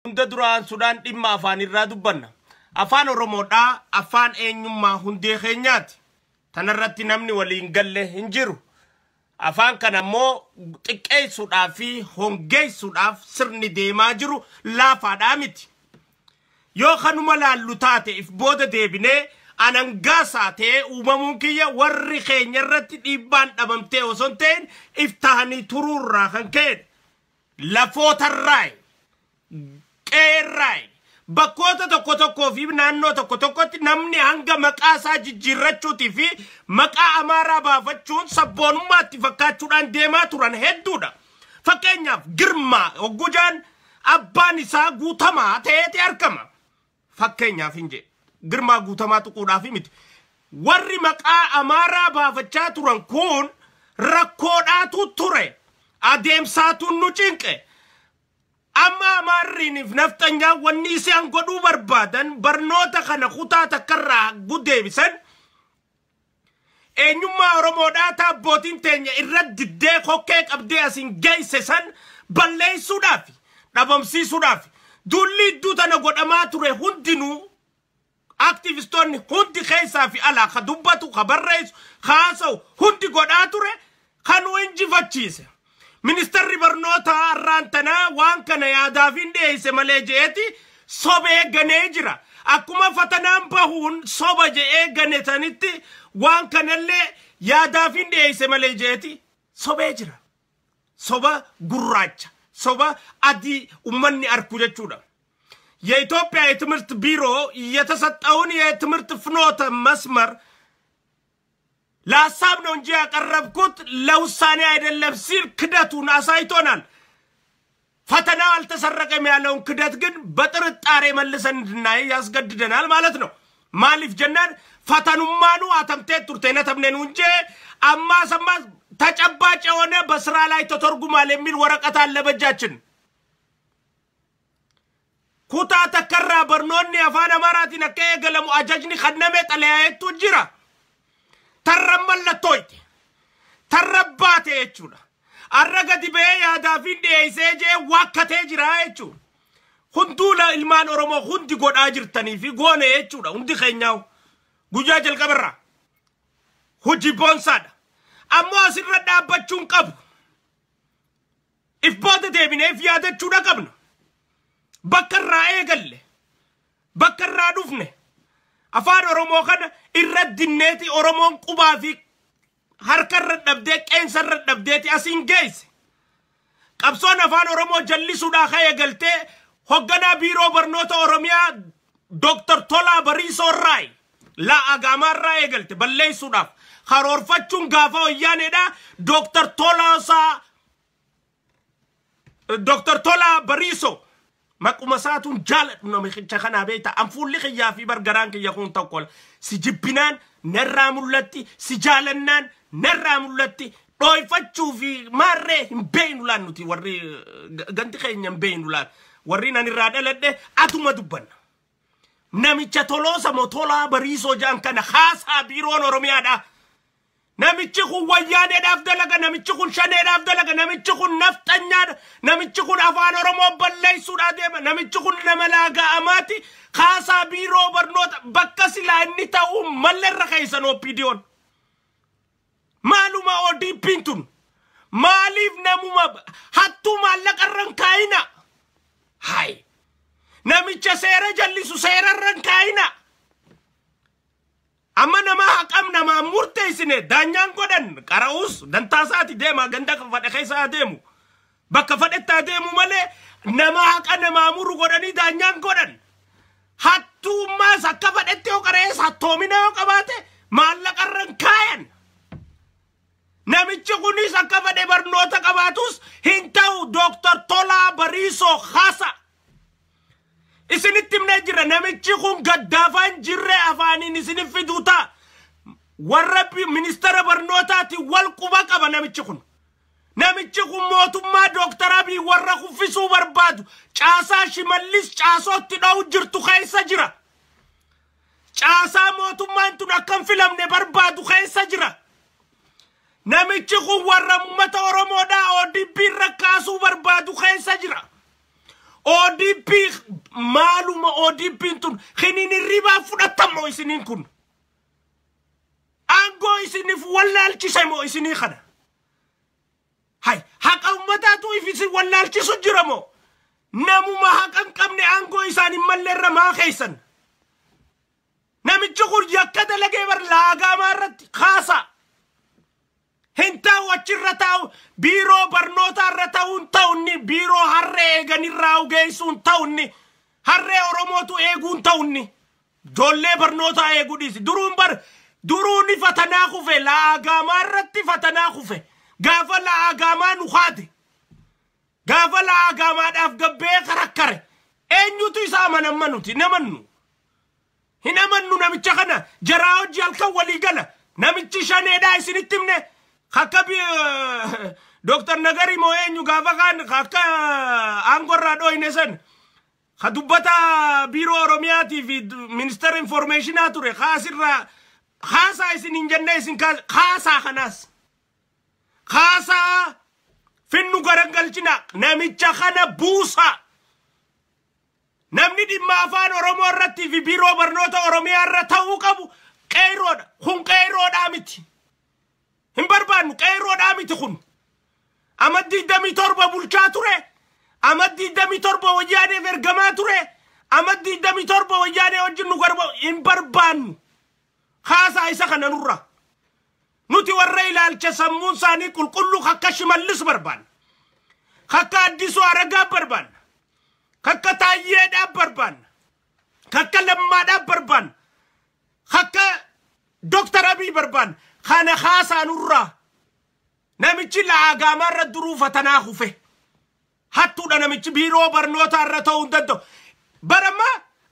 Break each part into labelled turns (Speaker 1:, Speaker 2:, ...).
Speaker 1: Hunda duraan sudaan dhimma afaan irraa dubbanna. Afaan Oromoodhaa afaan eenyummaa hundee keenyaati. Tanarratti namni waliin galle hin jiru. Afaan kana immoo xiqqeessuudhaa fi hongeessuudhaaf sirni deemaa jiru laafaadhaa miti. Yoo kanuma laallu taate if booda deebinee anangaasaa ta'ee uumamuun kiyya warri keenya irratti dhiibbaan dhabamtee osoo hin ta'in if tahanii turuurraa kan ka'edha. Lafootarraayi, qeerraayi, bakkoota tokko tokkoo fi naannoo tokko tokkotti namni hanga maqaa isaa jijjiirrachuutii fi maqaa Amaaraa baafachuun sabboonummaatti fakkaachuudhaan deemaa turan hedduudha. Fakkeenyaaf Girmaa Hoggujaan abbaan isaa Guutamaa ta'eeti argama. Fakkeenyaaf hin jedhe. Girmaa Guutamaa tuquudhaaf miti. Warri maqaa Amaaraa baafachaa turan kun rakkoodhaatu ture. Adeemsaatu nu cinqe. Amma Amaarriiniif nafxanyaa wanni isaan godhuu barbaadan barnoota kana kutaa takkarraa guddeebisan eenyummaa Oromoodhaa taabbootiin teenya irra diddee kokkee qabdee asiin geesse san balleessuudhaaf dhabamsiisuudhaaf duulli iddoo tana godhamaa ture hundinuu aktivistoonni hundi keessaa fi alaa ka dubbatu ka barreessu haasa'u hundi godhaa ture kan nu injifachiise. Ministeerri barnootaa har'aan tanaa waan kana yaadaaf hin dhiyeesse malee je'eeti sobee ganee jira. Akkuma fatanaan bahuun soba je'ee gane sanitti waan kanallee yaadaaf hin dhiyeesse malee je'eeti sobee jira. Soba gurraacha, soba adii ummanni arku jechuudha. የኢትዮጵያ የትምህርት ቢሮ የተሰጠውን የትምህርት ፍኖተ መስመር ለሀሳብ ነው እንጂ ያቀረብኩት ለውሳኔ አይደለም ሲል ክደቱን አሳይቶናል። ፈተናው አልተሰረቀም ያለውን ክደት ግን በጥርጣሬ መልሰን እንድናይ ያስገድደናል ማለት ነው። Maaliif jennaan ፈተኑማኑ አተምቴ ቱርቴነ ተምኔኑ እንጂ አማ ሰማ ተጨባጭ የሆነ በስራ ላይ ተተርጉሟል የሚል ወረቀት አለ በእጃችን። Kutaa takkarraa barnoonni afaan Amaaraatiin akka eegalamu ajajni kenname xalayaa'etu jira. Tarra mallattooyte. Tarra baate jechuudha. Arra gadi ba'ee yaadaaf hin dhiyeessee jee waakkatee jira jechuudha. Hunduu ilmaan Oromoo hundi godhaa jirtanii fi goone jechuudha. Hundi keenyaa guyyaa jalqabarraa. Hojii boonsaadha. Ammoo asirra dhaabbachuun qabu. If booda deebinee if yaadachuudha qabna. Bakka irraa eegalle, bakka irraa dhufne, afaan Oromoo kana irra dinneeti Oromoon qubaa fi harka irra dhabdee qeensa irra dhabdeeti asiin geesse. Qabsoon afaan Oromoo jallisuudhaa ka'ee galtee hogganaa biiroo barnoota Oromiyaa Dooktar Tolaa Bariisoo irraayi laa Agaamaa irraa eegalte balleessuudhaaf karoorfachuun gaafa wayyaaneedha. Dooktar Tolaasaa Dooktar Tolaa Bariisoo maquma isaatuun jaaladhu namicha kanaa beekta. An fuulli kiyyaa fi bargaraan kiyya kun tokko si jibbinaan narraa mul'atti, si jaalannaan narraa mul'atti. Dhooyfachuu fi maarree hin beeynu laan nuti warri ganti keenya hin beeynu laan warri nan irraa dhaladhe atuma dubbanna. Namicha Toloosa moo Tolaa Bariisoo jedhan kana haasaa biiroon Oromiyaadha. Namichi kun wayyaaneedhaaf dalaga, namichi kun shaneedhaaf dalaga, namichi kun nafxanyaadha, namichi kun afaan Oromoo balleessuudhaa deema, namichi kun nama laaga'amaati. Kaasaa biiroo barnoota bakka silaa inni ta'uu malleerra keessan OPDO'n. Maaluma ODP'n tun maaliif namuma hattuu maallaqa irra hin kaayina? Hayi namicha seera jallisu seera irra hin kaayina. Amma nama haqam namaa murteessine daanyaan godhan qara'uus dantaasaati deema ganda fadhe keessa adeemu bakka fadhetti adeemu malee nama haqa namaa muru godhanii daanyaan godhan. Hattuummaas akka fadhetti yoo qara'ees hattoomina yoo qabaate maallaqa irra hin kaayan. Namichi kunis akka fadhe barnoota qabaatus hin ta'u. Dooktar Tolaa Bariisoo haasa. Isinitti himnee jira namichi kun gaddaafaa hin jirre afaaniin isinif fiduu ta'a. Warra ministeera barnootaati wal quba qaba namichi kun. Namichi kun mootummaa Dooktar Abiy warra kuffisuu barbaadu caasaa Shimallis caasootti dha'u jirtu keessa jira. Caasaa mootummaan tun akka hin filamne barbaadu keessa jira. Namichi kun warra uummata Oromoodhaa ODP irra kaasuu barbaadu keessa jira. ODP ODP'n tun kiniin hirribaa fudhatan moo isiniin kun? Aangoo isiniif wallaalchise moo isinii kana? Hay, haqa ummataatu if isin wallaalchisu jira moo? Namuma haqa hin qabne aangoo isaan hin malleerra maa keessan? Namichi kun yakka dalagee bar laagaamaa irratti kaasa. Hin taa'u achirra taa'u, biiroo barnootaa irra ta'uun ta'unni, biiroo harree eeganirraa geessuun ta'unni, harree Oromootu eeguun ta'unni, ijoollee barnootaa eeguu dhiisi. Duruun bar duruun fatanaa kufe, laagaamaa irratti fatanaa kufe. Gaafa laagaamaa nu haate, gaafa laagaamaadhaaf gabbee karakkare, eenyutu isa amanamma? Nuti namannu hin amannu namicha kana. Jaraa hojii halkan walii gala. Namichi shaneedhaa isinitti himne. Akka Dooktar Nagari moo eenyu gaafa kaan akka aangorraa dhooyne san ka dubbata biiroo Oromiyaatii fi ministeera informeeshinaa ture kaasirraa kaasaa isin hin jenne. Isin kaasaa kanaas kaasaa finnu garagalchina. Namicha kana buusa. Namni dhimma afaan Oromoo irratti fi biiroo barnoota Oromiyaa irra ta'uu qabu qeerroodha. Kun qeerroodhaa miti. Hin barbaannu, qeerroodhaa miti kun. Amma 27 bulchaa ture. Amma 27 wayyaaneef ergamaa ture. Amma 27 wayyaanee wajjin nu garba hin barbaannu. Kaasaa isa kana nurra. Nuti warra ilaalcha sammuun isaanii qulqulluu akka Shimallis barbaanna. Akka Addisuu Aragaa barbaanna. Akka Taayyeedhaa barbaanna. Akka Lammaadhaa barbaanna. Akka Dooktar Abiy barbaanna. Kana kaasaa nurraa. Namichi laagaamaa irra duruu fatanaa kufe. Hattuudha namichi, biiroo barnootaa irra ta'uu hin danda'u. Barama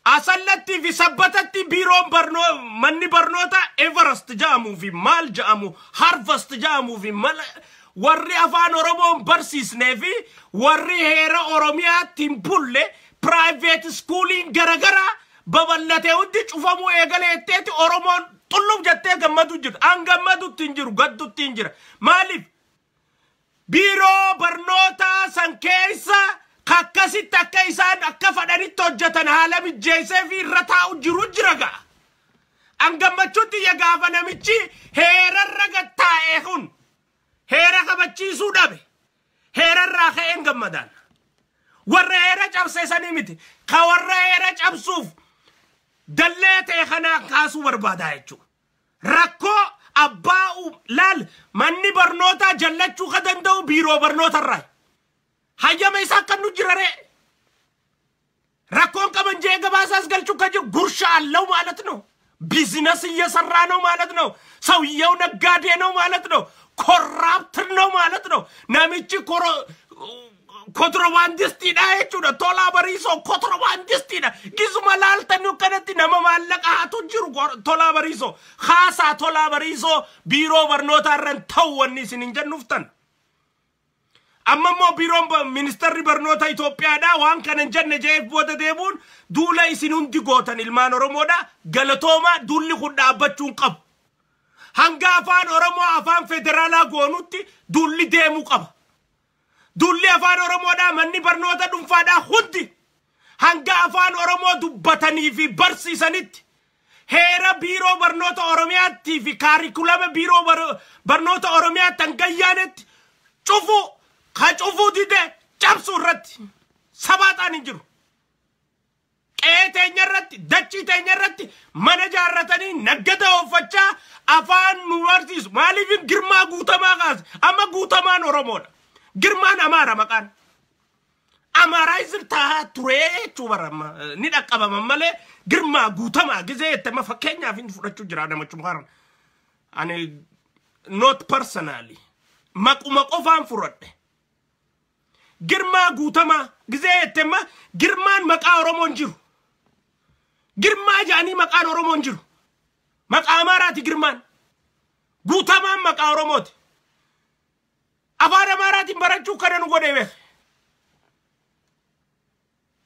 Speaker 1: Asallattii fi Sabbatatti biiroon barnoo manni barnoota Everest jedhamuu fi maal jedhamu, Harvest jedhamuu fi mala warri afaan Oromoon barsiisnee fi warri heera Oromiyaatti hin bulle, private schooliin garagaraa babal'atee hundi cufamuu eegalee jetteeti Oromoon xulluuf jettee gammadu jiru. An gammadutti hin jiru, gaddutti hin jira. Maaliif? Biiroo barnootaa san keessa akkasitti akka isaan akka fadhanitti hojjetan haala mijjeessee fi irra taa'u jiru jira ga'a. An gammachuutti ya gaafa namichi heerarra gattaa'e kun heera kabachiisuu dhabe, heerarraa ka'een gammadaan. Warra heera cabseessanii miti. Ka warra heera cabsuuf dallee ta'e kanaa kaasuu barbaadaa jechuudha. Rakkoo abbaa laal, manni barnootaa jallachuu ka danda'u biiroo barnootarraa. Hayyama isaa akka nu jira ree. Rakkoon qaban jee gabaasaas galchuu ka jiru ጉርሻ አለው ማለት ነው። ቢዝነስ እየሰራ ነው ማለት ነው። ሰውየው ነጋዴ ነው ማለት ነው። Corrupt ነው ማለት ነው። Namichi kontirobaandistiidha jechuudha. Tolaa Bariisoo kontirobaandistiidha. Gisuma laaltanii akkanatti nama maallaqa haatu jiru Tolaa Bariisoo. Haasaa Tolaa Bariisoo biiroo barnootaa irra ta'u wanni isin hin jennuuftan. Amma immoo biiroon ministeerri barnoota Itoophiyaadha waan kana hin jenne jeef booda deemuun duula isin hundi gootan, ilmaan Oromoodha. Galatooma, duulli kun dhaabbachuu hin qabu. Hanga afaan Oromoo afaan federaalaa goonutti duulli deemuu qaba. Duulli afaan Oromoodhaa, manni barnoota dhuunfaadhaa hundi hanga afaan Oromoo dubbatanii fi barsiisanitti, heera biiroo barnoota Oromiyaattii fi kaarikulama biiroo barnoota Oromiyaatti hanga yaanetti cufuu, ka cufuu dide cabsuu irratti sabaaxaan hin jiru. Qe'ee teenya irratti, dachii teenya irratti mana jaarratanii naggata ooffachaa afaan nu barsiisu. Maaliif Girmaa Guutamaa kaase? Amma Guutamaan Oromoodha. Girmaan Amaara maqaan. Amaaraa tahaa ture jechuu bara ni dhaqqabaman malee Girmaa Guutamaa gizee jette amma fakkeenyaaf hin fudhachuu jira namachuma kana. Ani not personally, maquma qofaan fudhadhe. Girmaa Guutamaa gizee jette amma Girmaan maqaa Oromoon jiru. Girmaa jedhanii maqaan Oromoon jiru. Maqaa Amaaraati Girmaan. Guutamaan maqaa Oromooti. Afaan Amaaraatiin barachuu kana nu godhee beeka.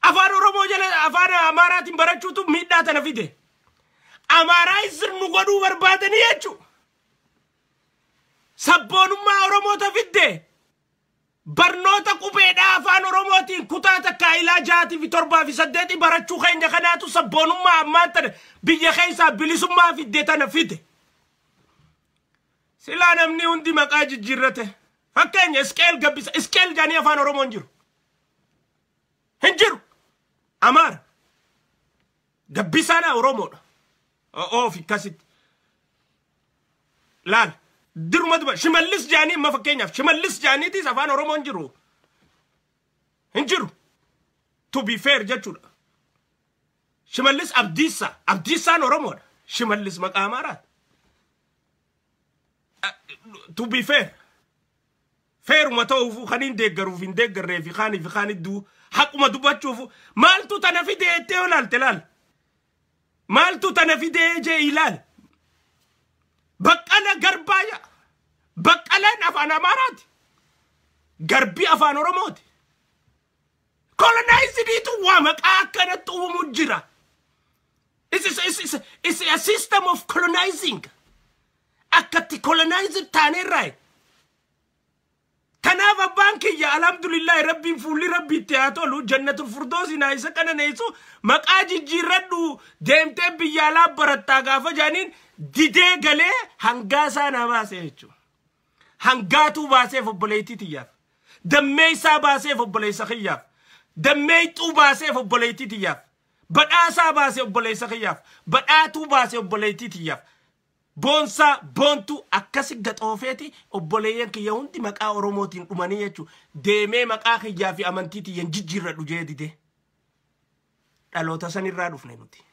Speaker 1: Afaan Oromoo jala afaan Amaaraatiin barachuutu miidhaa tana fide. Amaaraa nu godhuu barbaadanii jechuudha. Sabboonummaa Oromoota fidde. Barnoota qubeedhaa afaan Oromootiin kutaa takkaa ilaa 6 fi 7 fi 8 barachuu keenya kanaatu sabboonummaa ammaan tana biyya keessaa bilisummaa fidde tana fide. Silaa namni hundi maqaa jijjiirrate. Fakkeenya Isqeel Gabbisa. Isqeel jaanii afaan Oromoo hin jiru. Hin jiru. Amaara. Gabbisaan Oromoodha. Oof akkasitti. Laal. Diruma duba Shimallis jaanii amma fakkeenyaaf Shimallis jaaniitis afaan Oromoo hin jiru. Hin jiru. To be fair jechuudha. Shimallis Abdiisaa. Abdiisaan Oromoodha. Shimallis maqaa Amaaraati. To be fair. Fairuma ta'uuf kan hin deeggaruuf hin deeggarree fi kaanii fi kaan idduu haquma dubbachuuf maaltu tana fide jettee yoo ilaalte laal. Maaltu tana fidee jee ilaal. Baqqala Garbaa jedha. Baqqalaan afaan Amaaraati. Garbi afaan Oromooti. Colonizediitu waa maqaa akkanatti uumu jira. It's a system of colonizing. Akkatti colonize taaneerraa. Kanaaf abbaan kiyya, alhamdulillahi, rabbiin fuulli rabbi itti haa tolu, jannatul furdoosi naa isa qananeessu, maqaa jijjiirradhu, deemtee biyya alaa barattaa gaafa jaaniin didee galee hangaasaa naa baase jechuudha. Hangaatuu baaseef obboleettii tiyyaaf. Dammeessaa baaseef obboleessa kiyyaaf. Dammeexxuu baaseef obboleettii tiyyaaf. Badhaasaa baase obboleessa kiyyaaf. Badhaatuu baase obboleettii tiyyaaf. Boonsaa, Boontuu akkasi gaxoofeeti obboleeyyan kiyya hundi maqaa Oromootiin dhumanii jechuudha. Deemee maqaa kiyyaa fi amantii tiyyan jijjiirradhu jee didee. Dhaloota sanirraa dhufne nuti.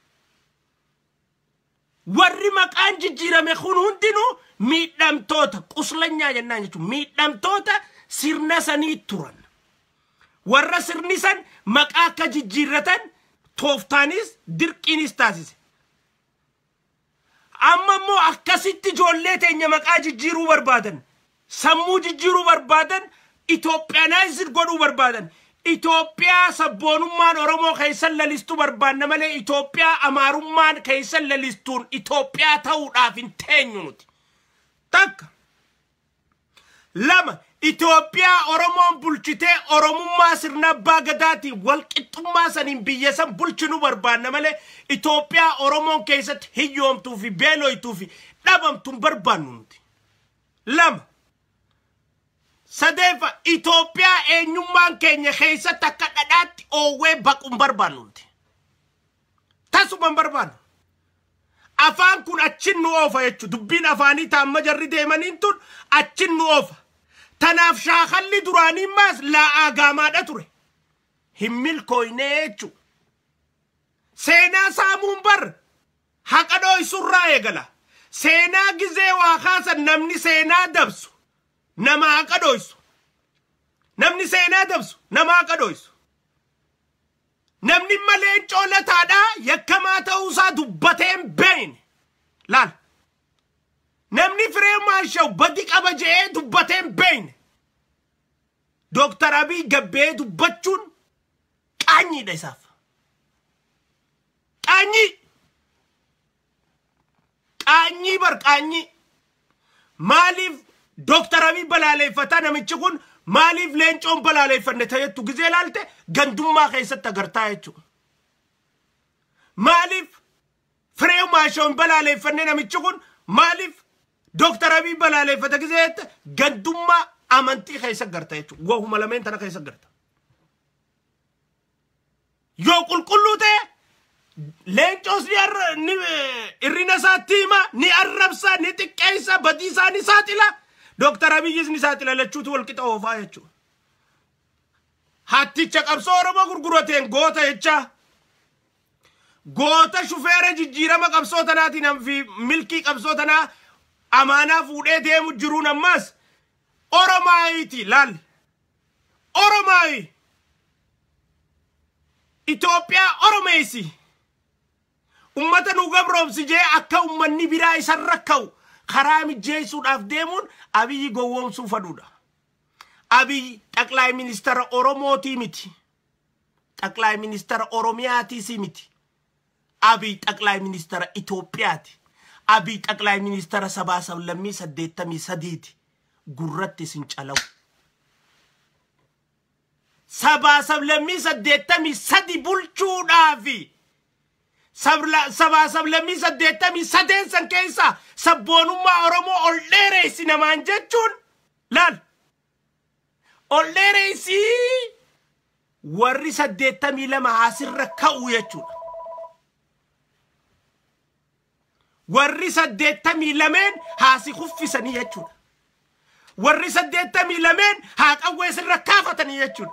Speaker 1: Warri maqaan jijjiirame kun hundinuu miidhamtoota quslanyaa jennaan jechuudha. Miidhamtoota sirna sanii turan. Warra sirni san maqaa akka jijjiirratan tooftaanis dirqiinis taasise. Amma immoo akkasitti ijoollee teenya maqaa jijjiiruu barbaadan, sammuu jijjiiruu barbaadan, Itoophiyaanaayizid godhuu barbaadan. Itoophiyaa sabboonummaan Oromoo keessan lalistuu barbaanna malee Itoophiyaa Amaarummaan keessan lalistuun Itoophiyaa ta'uudhaaf hin teenyu nuti. Takka. Lama, Itoophiyaa Oromoon bulchitee Oromummaa sirna abbaa gadaatiin walqixxummaa saniin biyya san bulchinu barbaanna malee Itoophiyaa Oromoon keessatti hiyyoomtuu fi beeloytuu fi dhabamtu hin barbaannu nuti. Lama. Sadeeffa, Itoophiyaa eenyummaan keenya keessatti akka dhadhaatti oowwee baqu hin barbaannu nuti. Tasuma hin barbaannu. Afaan kun achin nu oofa jechuudha. Dubbiin afaanii taamma jarri deemaniin tun achin nu oofa. Tanaaf shaakalli duraanii maas laa'aa gaamaadha ture. Hin milkooynee jechuudha. Seenaa saamuun bar haqa dhooysurraa eegala. Seenaa gizee waa kaasan namni seenaa dabsu nama haqa dhooysu. Namni seenaa dabsu nama haqa dhooysu. Namni malee coolataadhaa yakkamaa ta'uusaa dubbatee hin beekne. Laal. Namni Firee Maashaw badi qaba je'ee dubbatee hin beekne. Dooktar Abiy gabbee dubbachuun qaanyiidha isaaf. Qaanyii. Qaanyii bar qaanyii. Maaliif Dooktar Abiy balaaleeffataa namichi kun, maaliif Leencoon balaaleeffanne ta'ettu gizee laalte gandummaa keessatti agartaa jechuudha. Maaliif Firee Maashaw balaaleeffanne namichi kun, maaliif Dooktar Abiy balaaleeffata gizee jette gandummaa amantii keessa garta jechuudha. Wahuma lameen tana keessa garta. Yoo qulqulluu ta'e Leencoos ni irrina isaatti hima, ni arrabsa, ni xiqqeessa, badii isaa ni saaxila. Dooktar Abiyyis ni saaxila, lachuutu wal qixa oofaa jechuudha. Hatticha qabsoo Oromoo gurgurateen goota jecha. Goota shufeera jijjiirama qabsoo tanaatiin fi milkii qabsoo tanaa amaanaa fuudhee deemu jiruun ammas Oromaayiiti laal. Oromaayi. Itoophiyaa Oromeessi. Ummata nu gabroomsi jee akka ummanni biraa isarra ka'u karaa mijjeessuudhaaf deemuun Abiyyi gowwoomsuu fadhuudha. Abiyyi xaqlaay ministeera Oromootii miti. Xaqlaay ministeera Oromiyaatiis miti. Abiy xaqlaay ministeera Itoophiyaati. Abiy xaqlaay ministeera sabaa sablammii 83ti. Gurratti isin calawu. Sabaa sablammii 83 bulchuudhaafi sabaa sablammii 83 san keessa sabboonummaa Oromoo ol dheereessi namaan jechuun laal ol dheereessi warri 82 haasirra ka'u jechuudha. Warri 82 haasi kuffisanii jechuudha. Warri 82 haa qawwee sirra kaafatanii jechuudha.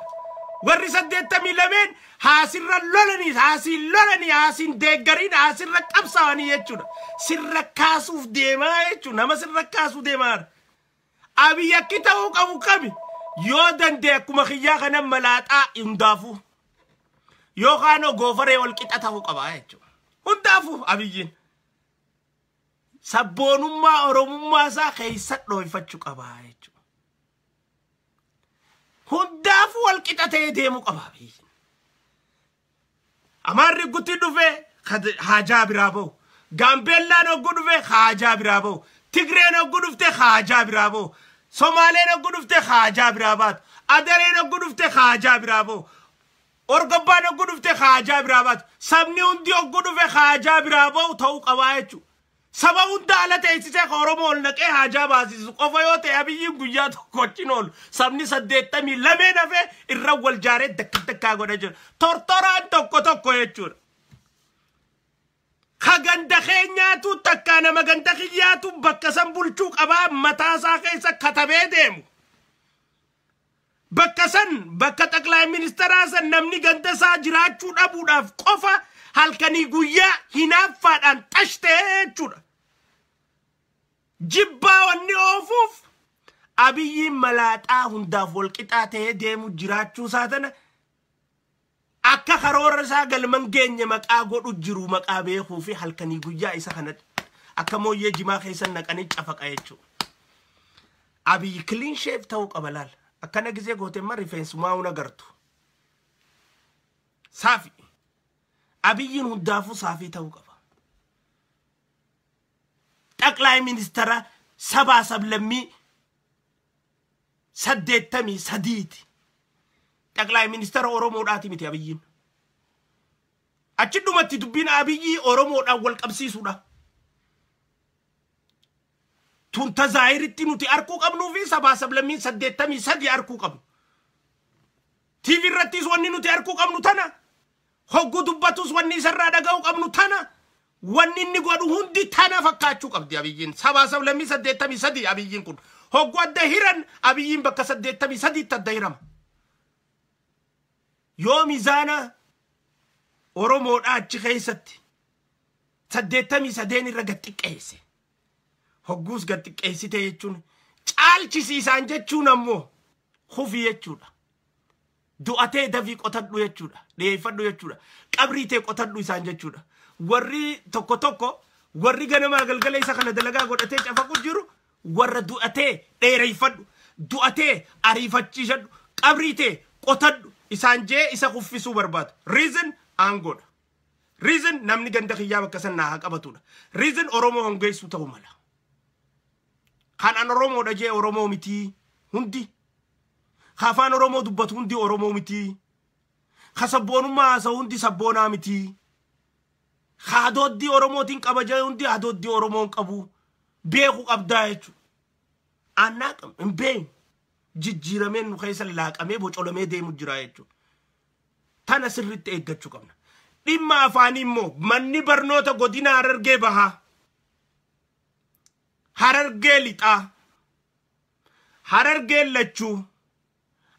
Speaker 1: Warri 82 haasirra lolanii, haasiin lolanii, haasiin deeggariin, haasirra qabsaa'anii jechuudha. Sirra kaasuuf deemaa jechuudha. Nama sirra kaasuu deemaa. Abiyyi akki ta'uu qabu qabi. Yoo danda'e akkuma kiyyaa kana malaaxaa hundaafuu. Yookaan goofaree wal qixa ta'uu qaba jechuudha. Hundaafuu Abiyyiin. Sabboonummaa Oromummaa isaa keessa dhooyfachuu qaba jechuudha. Hundaafuu wal qixa ta'ee deemuu qaba Abiyyiin. Amaarri gutti dhufee haajaa biraa bahu. Gaambeellaan hogguu dhufee haajaa biraa bahu. Tigreen hogguu dhufte haajaa biraa bahu. Somaaleen hogguu dhufte haajaa biraa baatu. Adareen hogguu dhufte haajaa biraa bahu. Orgobbaan hogguu dhufte haajaa biraa baatu. Sabni hundi hogguu dhufe haajaa biraa bahu ta'uu qabaa jechuudha. Saba hunda ala teessisee ka Oromoo ol naqee haajaa baasisu qofa yoo ta'e Abiyyiin guyyaa tokko wajjin oolu. Sabni 82 hafee irra wal jaaree dakka dakkaa godha jira. Tortoraan tokko tokko jechuudha. Ka ganda keenyaatu takkaa nama ganda kiyyaatu bakka san bulchuu qabaa mataasaa keessa katabee deemu. Bakka san bakka xaqlaay ministeeraa san namni ganda isaa jiraachuu dhabuudhaaf qofa halkanii guyyaa hinaaffaadhaan xashtee jechuudha. Jibbaa wanni oofuuf Abiyyiin malaaxaa hundaaf wal qixaa ta'ee deemu jiraachuu isaa tana akka karoora isaa galman geenye maqaa godhu jiru maqaa beekuu fi halkanii guyyaa isa kana akka mooyyee jimaa keessa naqanii cafaqa jechuudha. Abiyyi clean shave ta'uu qaba laal. Akkana gisee goote immoo rifeensumaa hunda agartu. Saafi. Abiyyiin hundaafuu saafii ta'uu qaba. Xaqlaay ministeera sabaa sablammii 83ti. Xaqlaay ministeera Oromoodhaati miti Abiyyiin. Achi dhumatti dubbiin Abiyyii Oromoodhaan wal qabsiisuudha. Tun tazaahiritti nuti arkuu qabnuu fi sabaa sablammiin 83 arkuu qabnu. TV irrattis wanni nuti arkuu qabnu tana. Hogguu dubbatus wanni isarraa dhaga'uu qabnu tana. Wanni inni godhu hundi tana fakkaachuu qabdi Abiyyiin. Sabaa sablammii 83 Abiyyiin kun. Hogguu adda hiran Abiyyiin bakka 83tti adda hirama. Yoo mizaana Oromoodhaa achi keessatti 83 irra gad xiqqeesse. Hogguus gad xiqqeessite jechuun caalchisiisaan jechuun ammoo kufii jechuudha. Du'atee dafii qotadhu jechuudha. Dhiyeeffadhu jechuudha. Qabrii tee qotadhu isaan jechuudha. Warri tokko tokko warri ganamaa galgala isa kana dalagaa godhatee cafaqu jiru warra du'atee dheereeffadhu. Du'atee ariifachiisadhu. Qabrii tee qotadhu isaan jee isa kuffisuu barbaadu. Reason aangoodha. Reason namni ganda kiyyaa bakka san naa haa qabatudha. Reason Oromoo hongeessuu ta'uu mala. Kan an Oromoodha jee Oromoo mitii hundi. Ka afaan Oromoo dubbatu hundi Oromoo mitii. Ka sabboonummaa haasa'u hundi sabboonaa mitii. Ka hadooddii Oromootiin qaba jee hundi hadooddii Oromoon qabu. Beeku qabdaa jechuudha. Annaa qabna hin beeknu. Jijjiirameen nu keessa laaqamee bocolamee deemu jira jechuudha. Tana sirriitti eeggachuu qabna. Dhimma afaanii immoo manni barnoota godina Harargee bahaa. Harargee lixaa. Harargee lachuu.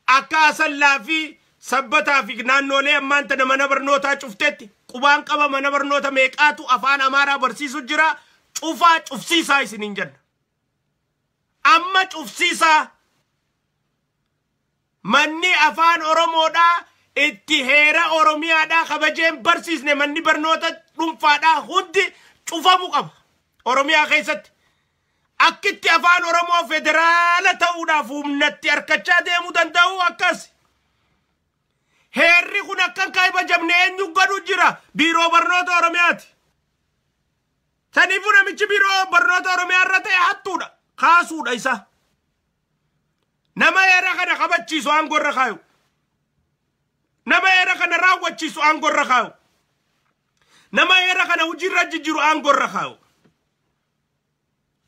Speaker 1: Akka Asallaa fi Sabbataa fi naannolee ammaan tana mana barnootaa cuftetti qubaan qaba mana barnoota meeqaatu afaan Amaaraa barsiisu jira. Cufaa cufsiisaa isiniin jenna. Amma cufsiisaa. Manni afaan Oromoodhaa itti heera Oromiyaadhaa kabajeen barsiisne manni barnoota dhuunfaadhaa hundi cufamuu qaba. Oromiyaa keessatti. Akkitti afaan Oromoo federaala ta'uudhaaf humnatti harkachaa deemuu danda'u akkas. Heerri kun akkan kabajamne eenyu godhu jira biiroo barnoota Oromiyaati. Saniifuu namichi biiroo barnoota Oromiyaa irra ta'e hattuudha. Kaasuudha isa. Nama heera kana kabachiisu aangoo irra kaayu. Nama heera kana raawwachiisu aangorra kaa'u. Nama heera kana hojiirra jijjiiru aangorra kaa'u.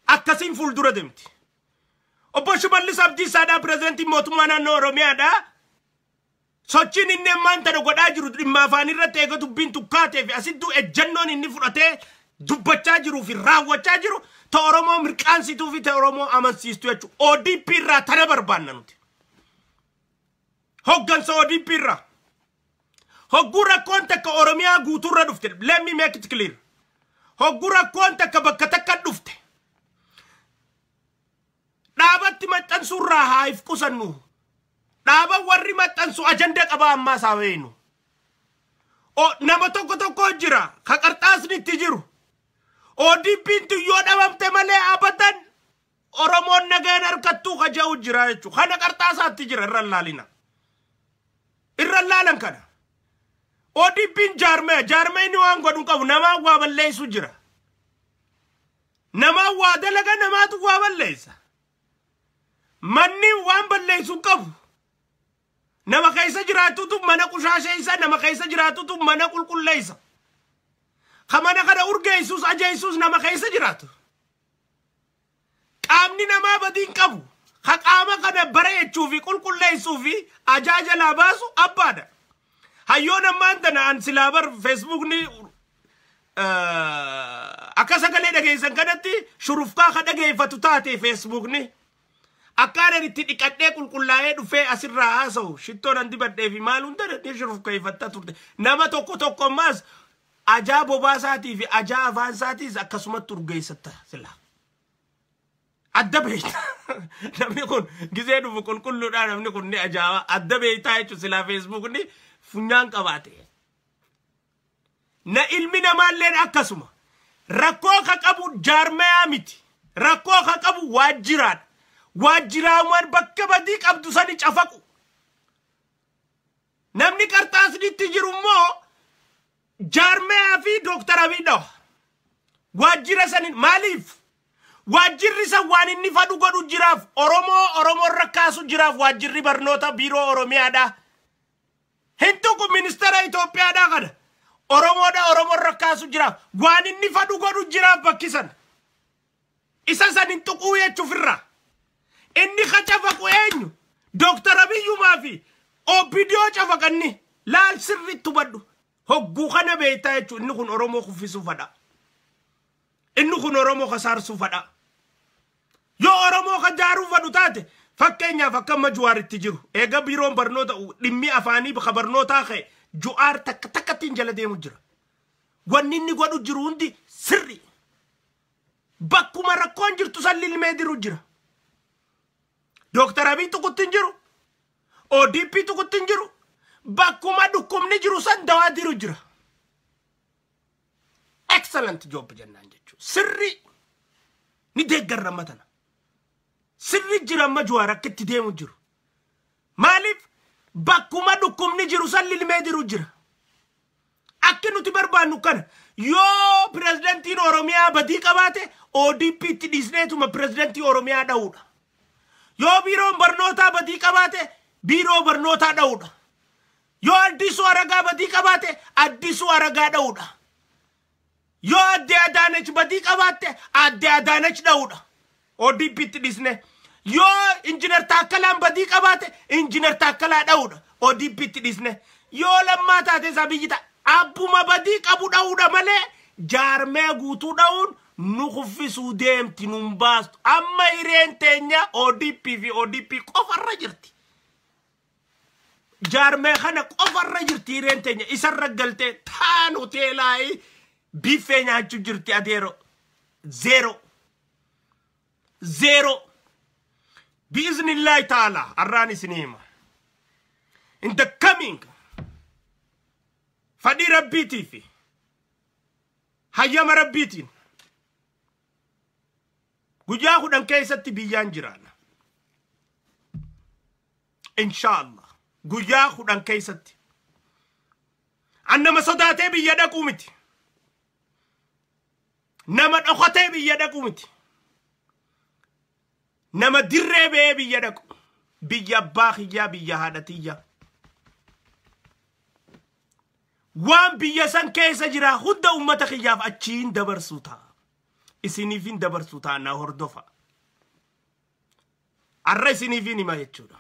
Speaker 1: Akkasiin fuuldura deemti. Obbo Shimallis Abdiisaadhaa, pirezidantii mootummaa naannoo Oromiyaadhaa. Sochiin inni ammaan tana godhaa jiru dhimma afaan irratti eega dubbiin tukkaatee fi asittuu ejjennoon inni fudhatee dubbachaa jiruu fi raawwachaa jiru ta Oromoo mirqaansituu fi ta Oromoo amansiistu jechuudha. ODP irraa tana barbaanna nuti. Hoggansa ODP irraa. Hogguu rakkoon takka Oromiyaa guutuurra dhufte, let me make it clear. Hogguu rakkoon takka bakka takka dhufte, dhaabatti maxxansuurraa haa if qusannu. Dhaaba warri maxxansu ajanda qaba ammaa isaa beenu. Nama tokko tokko jira ka qarxaasni itti jiru. ODP'n yoo dhabamte malee abadan Oromoon nagaan harkattuu ka ja'u jira jechuudha. Kana qarxaasaatti jira, irra laalina. Irra laalan kana. ODP'n jaarmaya, jaarmayni waan godhu qabu, namaa waa balleessu jira. Namaa waa dalaga, namaatu waa balleessa. Manni waan balleessu qabu. Nama keessa jiraatutu mana qushaasheessa, nama keessa jiraatutu mana qulqulleessa. Ka mana kana urgeessus ajeessus nama keessa jiraatu. Qaamni namaa badiin qabu. Ka qaama kana bareechuu fi qulqulleessuu fi ajaa jalaa baasu abbaadha. Hayyoon ammaan tana an silaa bar Feesbuukni akka sagalee dhageessan kanatti shurufkaa ka dhageeffatu taate Feesbuukni. Akkaanan itti dhiqadhee qulqullaa'ee dhufee asirraa haasa'u, shittoo nan dibadhee fi maal hunda ni shurufkeeffatta turte. Nama tokko tokko ammaas ajaa bobaasaatii fi ajaa afaan isaatiis akkasumatti urgeessatta sila. Adda beekta. Namni kun gizee dhufu qulqulluudha, namni kun ni ajaa'iba. Adda beektaa jechuun silaa Feesbuukni funyaan qabaate. Na ilmi namaalleen akkasuma. Rakkoo ka qabu jaarmayaa miti. Rakkoo ka qabu waajjiraadha. Waajjiraawwan bakka badii qabdu sani cafaqu. Namni qarxaasnitti jiru immoo jaarmayaa fi Dooktar Abiy dhawa. Waajjira sanin maaliif? Waajjirri san waan inni fadhu godhu jiraaf, Oromoo Oromoo rakkaasu jiraaf. Waajjirri barnoota biiroo Oromiyaadha. Hin tuqu ministeera Itoophiyaadha kana. Oromoodha, Oromoo rakkaasu jiraaf. Waan inni fadhu godhu jiraaf bakki san. Isa san hin tuquu jechuufirra. Inni ka cafaqu eenyu? Dooktar Abiyyumaa fi OPDO cafaqanni laal, sirriitti hubadhu. Hogguu kana beektaa jechuun inni kun Oromoo kuffisuu fadha. Inni kun Oromoo kasaarsuu fadha. Yoo Oromoo ka jaaruu fadhu taate, fakkeenyaaf akka amma Juwaaritti jiru, eega biiroon barnoota dhimmi afaanii ka barnootaa ka'e, Juwaar takka takkattiin jala deemu jira. Wanni inni godhu jiru hundi sirri. Bakkuma rakkoon jirtu san lilmee diru jira. Dooktar Abiy tuqutti hin jiru. ODP tuqutti hin jiru. Bakkuma dhukkubni jiru san dawaa diru jira. Excellent job jennaan jechuudha. Sirri ni deeggarra amma tana. Sirri jira amma Juwaar akka itti deemu jiru. Maaliif? Bakkuma dhukkubni jiru san lilmee diru jira. Akki nuti barbaannu kana. Yoo pirezidantiin Oromiyaa badii qabaate, ODP itti dhiisneetuma pirezidantii Oromiyaa dha'uudha. Yoo biiroon barnootaa badii qabaate, biiroo barnootaa dha'uudha. Yoo Addisuu Aragaa badii qabaate, Addisuu Aragaa dha'uudha. Yoo Addee Adaanech badii qabaatte, Addee Adaanech dha'uudha. ODP itti dhiisne. Yoo Injinar Taakkalaan badii qabaate, Injinar Taakkalaa dha'uudha. ODP itti dhiisne. Yoo Lammaa taate, isaa biyyi ta'a. Abbuma badii qabu dha'uudha malee jaarmee guutuu dha'uun nu kuffisuu deemti, nun baastu. Amma hireen teenya ODP fi ODP qofarra jirti. Jaarmee kana qofarra jirti hireen teenya, isarra galtee taan hoteelaayii biffee nyaachuu jirti adeero. Zero. Zero. Biiznillaahi ta'ala har'aan isinii hima. In the coming, fadhii rabbiitii fi hayyama rabbiitiin, guyyaa 10 keessatti biyyaan jiraana. Inshaallah guyyaa 10 keessatti. An nama sodaatee biyya dhaquu miti. Nama dhokatee biyya dhaquu miti. Nama dirree ba'ee biyya dhaqu. Biyya abbaa kiyyaa, biyya haadha tiyyaa. Waan biyya san keessa jira hunda ummata kiyyaaf achiin dabarsuu ta'a. Isiniifin dabarsuu ta'a, na hordofa. Arra isiniifin hima jechuudha.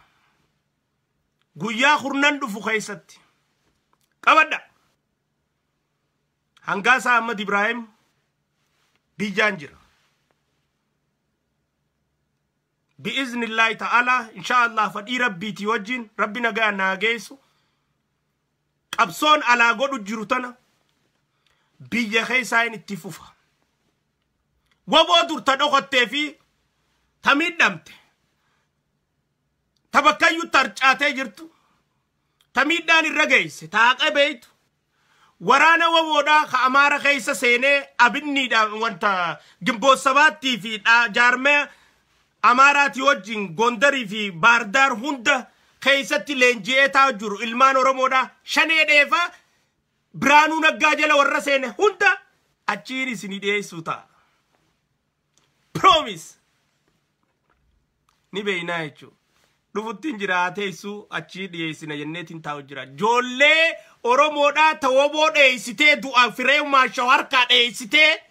Speaker 1: Guyyaa 10 dhufu keessatti. Qabadha. Hangaasaa Ahmad Ibrahim biyyaan jira. Bi'iznillaahi ta'ala, insha Allah, fadhii rabbiitii wajjin rabbi nagaa naa geessu. Qabsoon alaa godhu jiru tana biyya keessaa hin itti fufa. Waboo dur ta dhokottee fi ta miidhamte, ta bakkayyuu tarcaatee jirtu, ta miidhaan irra geesse, ta haqa beeytu, waraana waboodhaa ka Amaara keessa seenee abinniidhaan wanta Gimboo 7 fi jaarmee Amaaraatii wajjin Gondarii fi Baardaar hunda keessatti leenji'ee taa'u jiru, ilmaan Oromoodhaa shanee dheefaa Biraanuu Naggaa jala warra seene hunda achiin isinii dhiyeessuu ta'a. Promise. Ni beeynaa jechuudha. Dhufuttiin jira teessuu achii dhiyeessina jenneetiin taa'u jira. Joollee Oromoodhaa tawoboo dheessitee du'a firee maashaa harkaa dheessitee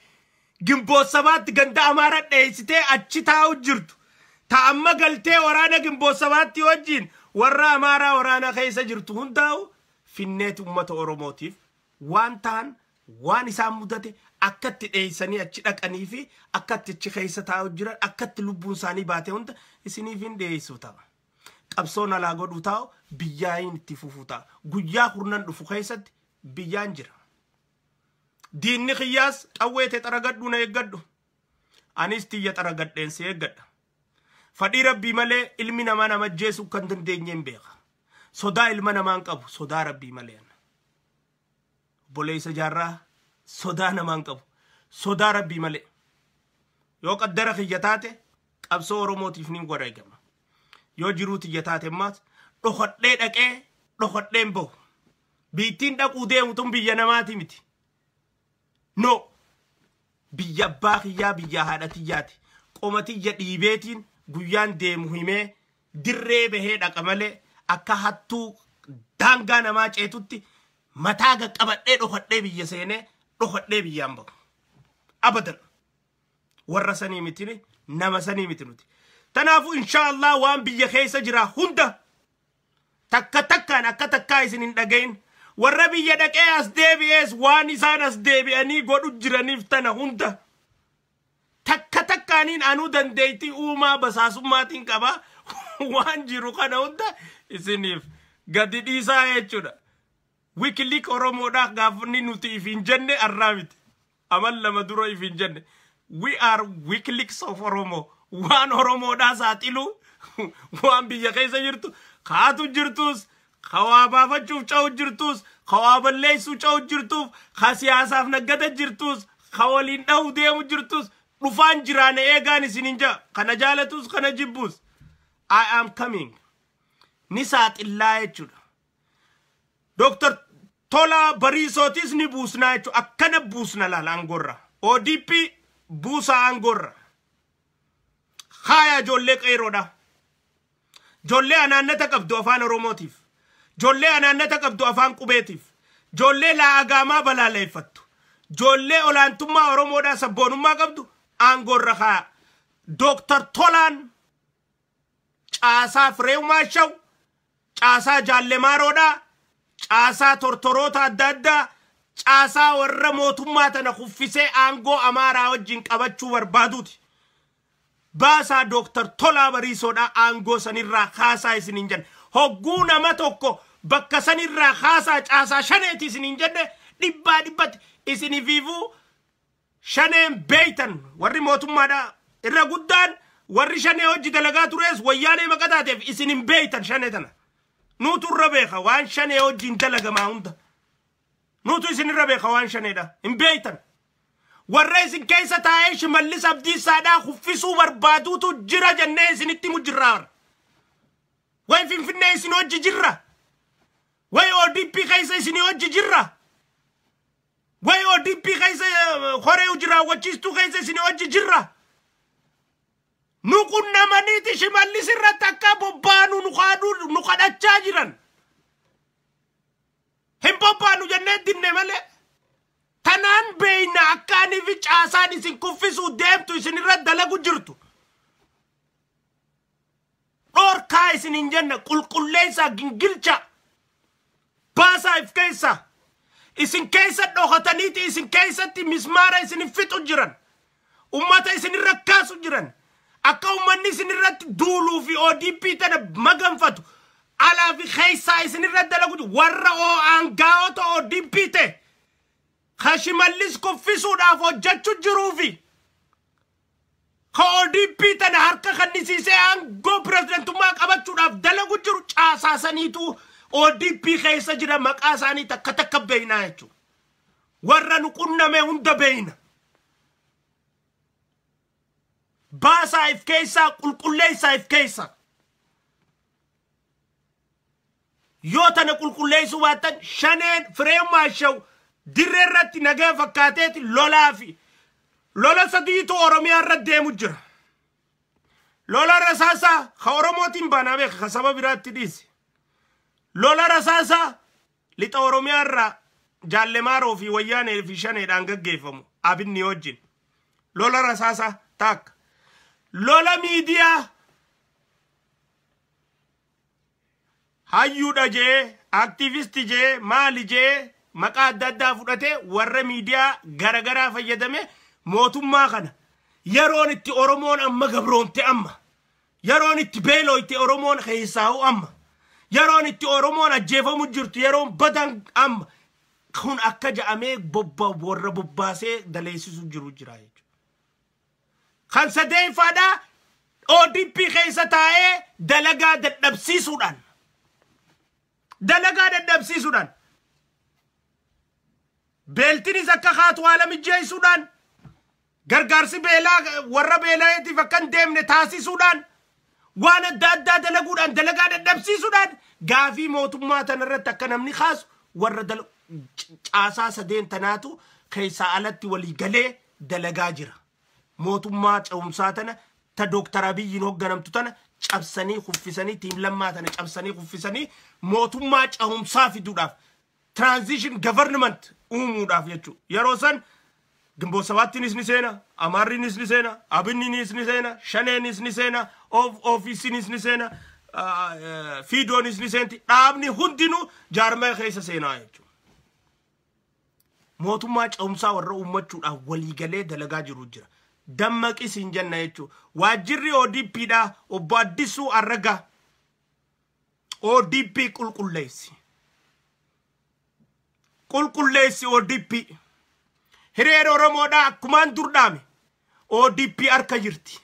Speaker 1: Gimboo 7tti ganda Amaaraa dheessitee achi taa'u jirtu. Ta amma galtee waraana Gimboo 7tti wajjin warra Amaaraa waraana keessa jirtu hundaa'u finneeti uummata Oromootiif waan ta'an, waan isaan mudate, akkatti dheessanii achi dhaqanii fi akkatti achi keessa taa'u jiran, akkatti lubbuun isaanii baate hunda isiniif hin dhiyeessuu ta'a. Qabsoon alaa godhuu taa'u biyyaayin itti fufuu ta'a. Guyyaa 10 dhufu keessatti biyyaan jira. Diinni kiyyaas qawwee ta'e xaragadhu, na eeggadhu. Anis tiyya xaragadheen si eeggadha. Fadhii rabbii malee ilmi namaa nama ajjeesuu kan dandeenye hin beeka. Sodaa ilma namaan qabu, sodaa rabbii malee. Obboleessa jaarraa, sodaa namaan qabu, sodaa rabbii malee. Yoo qaddara kiyya taate qabsoo Oromootiif ni wareegama. Yoo jiruu tiyya taate ammaas dhokodhee dhaqee dhokodheen bahu. Biittiin dhaquu deemu tun biyya namaati miti. No. Biyya abbaa kiyyaa, biyya haadha tiyyaati. Qoma tiyya dhiibeetiin guyyaan deemu himee dirree bahee dhaqa malee akka hattuu daangaa namaa ceetutti mataa qaqqabadhee dhokodhee biyya seenee dhokodhee biyyaan bahu. Abadan. Warra sanii miti, nama sanii miti nuti. Kanaafuu inshaallah waan biyya keessa jira hunda takka takkaan akka takkaa isin hin dhagayin, warra biyya dhaqee as deebi'ees waan isaan as deebi'anii godhu jiraniif tana hunda takka takkaaniin anuu dandeettii uumaa basaasummaatiin qaba, waan jiru kana hunda isiniif gadi dhiisaa jechuudha. WikiLeaks Oromoodhaa gaafni nuti if hin jenne arraa miti. Amal 2 dura if hin jenne. We are WikiLeaks of Oromo. Waan Oromoodhaa saaxilu, waan biyya keessa jirtu, kaatu jirtus, kawaa baafachuuf ca'u jirtus, kawaa balleessuu ca'u jirtuuf, ka siyaasaaf naggata jirtus, ka waliin dhahu deemu jirtus, dhufaan jiraane eegaan isin hin jaa. Kana jaalatus kana jibbus. I am coming. Ni saaxillaa jechuudha. Dr. Tola Bariisootis ni buusnaa jechuudha. Akkana buusna laala aangorra. ODP buusaa aangorra. Haaya, ijoollee qeeroodha. Ijoollee anaannata qabdu afaan Oromootiif. Ijoollee anaannata qabdu afaan qubeetiif. Ijoollee laagaamaa balaaleeffattu. Ijoollee olaantummaa Oromoodhaa sabboonummaa qabdu aangoorra haaya. Dr. Tolaan caasaa Fireew Maashaw, caasaa Jaallemaaroodhaa, caasaa tortoroota adda addaa, caasaa warra mootummaa tana kuffisee aangoo Amaaraa wajjin qabachuu barbaaduuti. Baasaa Dooktar Tolaa Bariisoodhaa aangoo sanirraa kaasaa isiniin jenne. Hogguu nama tokko bakka sanirraa kaasaa caasaa shaneeti isiniin jenne, dhibbaa dhibbatti isinifiifuu shaneen beeytan. Warri mootummaadhaa irra guddaan warri shanee hojii dalagaa tures wayyaanee maqaa taateef isin hin beeytan shanee tana. Nuutu irra beeka waan shanee hojiin dalagamaa hunda. Nuutu isin irra beeka waan shaneedha. Hin beeytan. Warra isin keessa taa'ee Shimallis Abdiisaadhaa kuffisuu barbaaduutu jira jennee isinitti himu jirraa. Way Finfinnee isin hojii jirra. Way ODP keessa isin hojii jirra. Way ODP keessa horee hojii raawwachiistuu keessa isin hojii jirra. Nu qunnamaniiti Shimallis irratti akka bobbaanu nu kadhachaa jiran. Hin bobbaanu jennee dinne malee. Tanaan beeyna akkaanii fi caasaan isin kuffisuu deemtu isin irra dalagu jirtu. Dhorkaa isin hin jenna, qulqulleessaa, gingilcha baasaa if keessa. Isin keessa dhokataniiti isin keessatti mismaara isin fixu jiran. Ummata isin irra kaasu jiran. Akka ummanni isin irratti duuluu fi ODP tana maganfatu. Alaa fi keessaa isin irra dalagu warra aangaa'ota ODP ta'e. Kashimallis kuffisuudhaaf hojjechuu jiruufi ka ODP tana harka kannisiisee aangoo pirezidantummaa qabachuudhaaf dalagu jiru caasaasaniitu ODP keessa jira, maqaa isaanii takka takka beeynaa jechuudha. Warra nu qunname hunda beeyna. Baasaa if keessaa, qulqulleessaa if keessaa. Yoo tana qulqulleessuu baattan, shaneen firee maashaw dirree irratti nagaa fakkaateeti lolaa fi lola sadiitu Oromiyaa irra deemu jira. Lola rasaasaa ka Oromootiin baanaa beeka, ka saba biraatti dhiise. Lola rasaasaa lixa Oromiyaa irraa Jaallemaaroo fi Wayyaanee fi shaneedhaan gaggeeffamu Abinni wajjin. Lola rasaasaa takka. Lola miidiyaa hayyuudha jee, aktiivistii jee, maali jee, maqaa adda addaa fudhatee warra miidiyaa garagaraa fayyadame mootummaa kana yeroon itti Oromoon amma gabroomte, amma yeroon itti beelooyte, Oromoon keessaa'u amma yeroon itti Oromoon ajjeefamu jirtu, yeroon badan amma kun akka ja'amee bobba warra bobbaasee daleessisu jiru jira jechuudha. Kan sadeeffaadhaa ODP keessa taa'ee dalagaa dadhabsiisuudhaan beeltinis akka kaatu haala mijeessuudhaan, gargaarsi beelaa warra beela'eetiif akka hin deemne taasisuudhaan, waan adda addaa dalaguudhaan, dalagaa dadhabsiisuudhaan gaafii mootummaa tanarratti akka namni kaasu warra caasaa sadeen tanaatu keessaa alatti walii galee dalagaa jira. Mootummaa ce'umsaa tana ta Dooktar Abiyyiin hoogganamtu tana cabsanii kuffisanii, team Lammaa tana cabsanii kuffisanii mootummaa ce'umsaa fiduudhaaf, transition government uumuudhaaf jechuudha. Yeroo san Ginboot Sabaattiinis ni seena, Amaarriinis ni seena, Abinniinis ni seena, Shaneenis ni seena, Ofiisiinis ni seena, Fiidoonis ni seenti. Dhaabni hundinuu jaarmaya keessa seenaa jechuudha. Mootummaa ce'umsaa warra uummachuudhaaf waliigalee dalagaa jiru jira. Dammaqis hin jenna jechuudha. Waajjirri ODPdha, obbo Addisuu Arragaa. ODP qulqulleessi. Qulqulleessi ODP. Hireen Oromoodhaa akkumaan dur dhaame ODP harka jirti.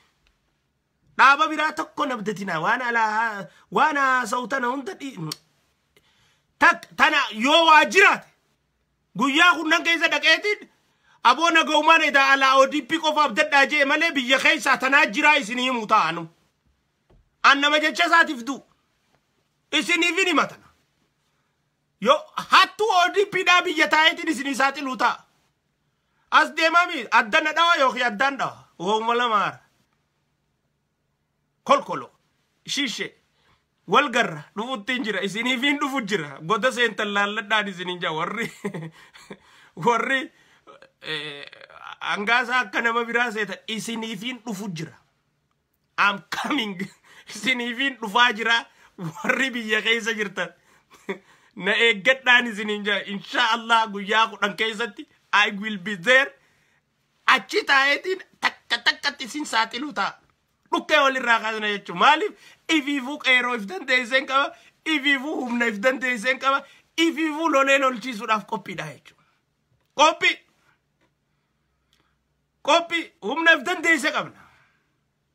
Speaker 1: Dhaaba biraa tokko nabdatina, waan alaa waan haasa'u tana hunda tana yoo waa jiraate guyyaa kunnan keessa dhaqeetiin aboo nagaumaan edaa alaa ODP qofa abdadhaa jee malee biyya keessaa tanaa jiraa isinii himuu ta'anu. An nama jecha isaatiif du'u. Isiniif hin himatana. Yoo hattuu ODP dhaa biyya taa'eetiin isinii saaxiluu ta'a. As deemami addana dhawa yookiin addaan dhawa. Wooma lamaara. Kolkolo. Shishe. Wal garra dhufuttiin jira, isiniifiin dhufu jira, goda seentan laalladhaan isiniin jaa. Warri hangaasaa akka nama biraa seetan, isiniifiin dhufu jira. I'm coming, isiniifiin dhufaa jira. Warri biyya keessa jirtan na eeggadhaan isiniin jaa. Insha Allah guyyaa 10 keessatti I will be there. Achi taa'eetiin takka takkatti isin saaxiluu ta'a. Dhukkee walirraa kaasna jechuun maaliif ifiifuu qeeroo if dandeesseen qaba, ifiifuu humna if dandeesseen qaba, ifiifuu lolee lolchiisuudhaaf qophiidha jechuudha. Qophii qophii humna if dandeesse qabna.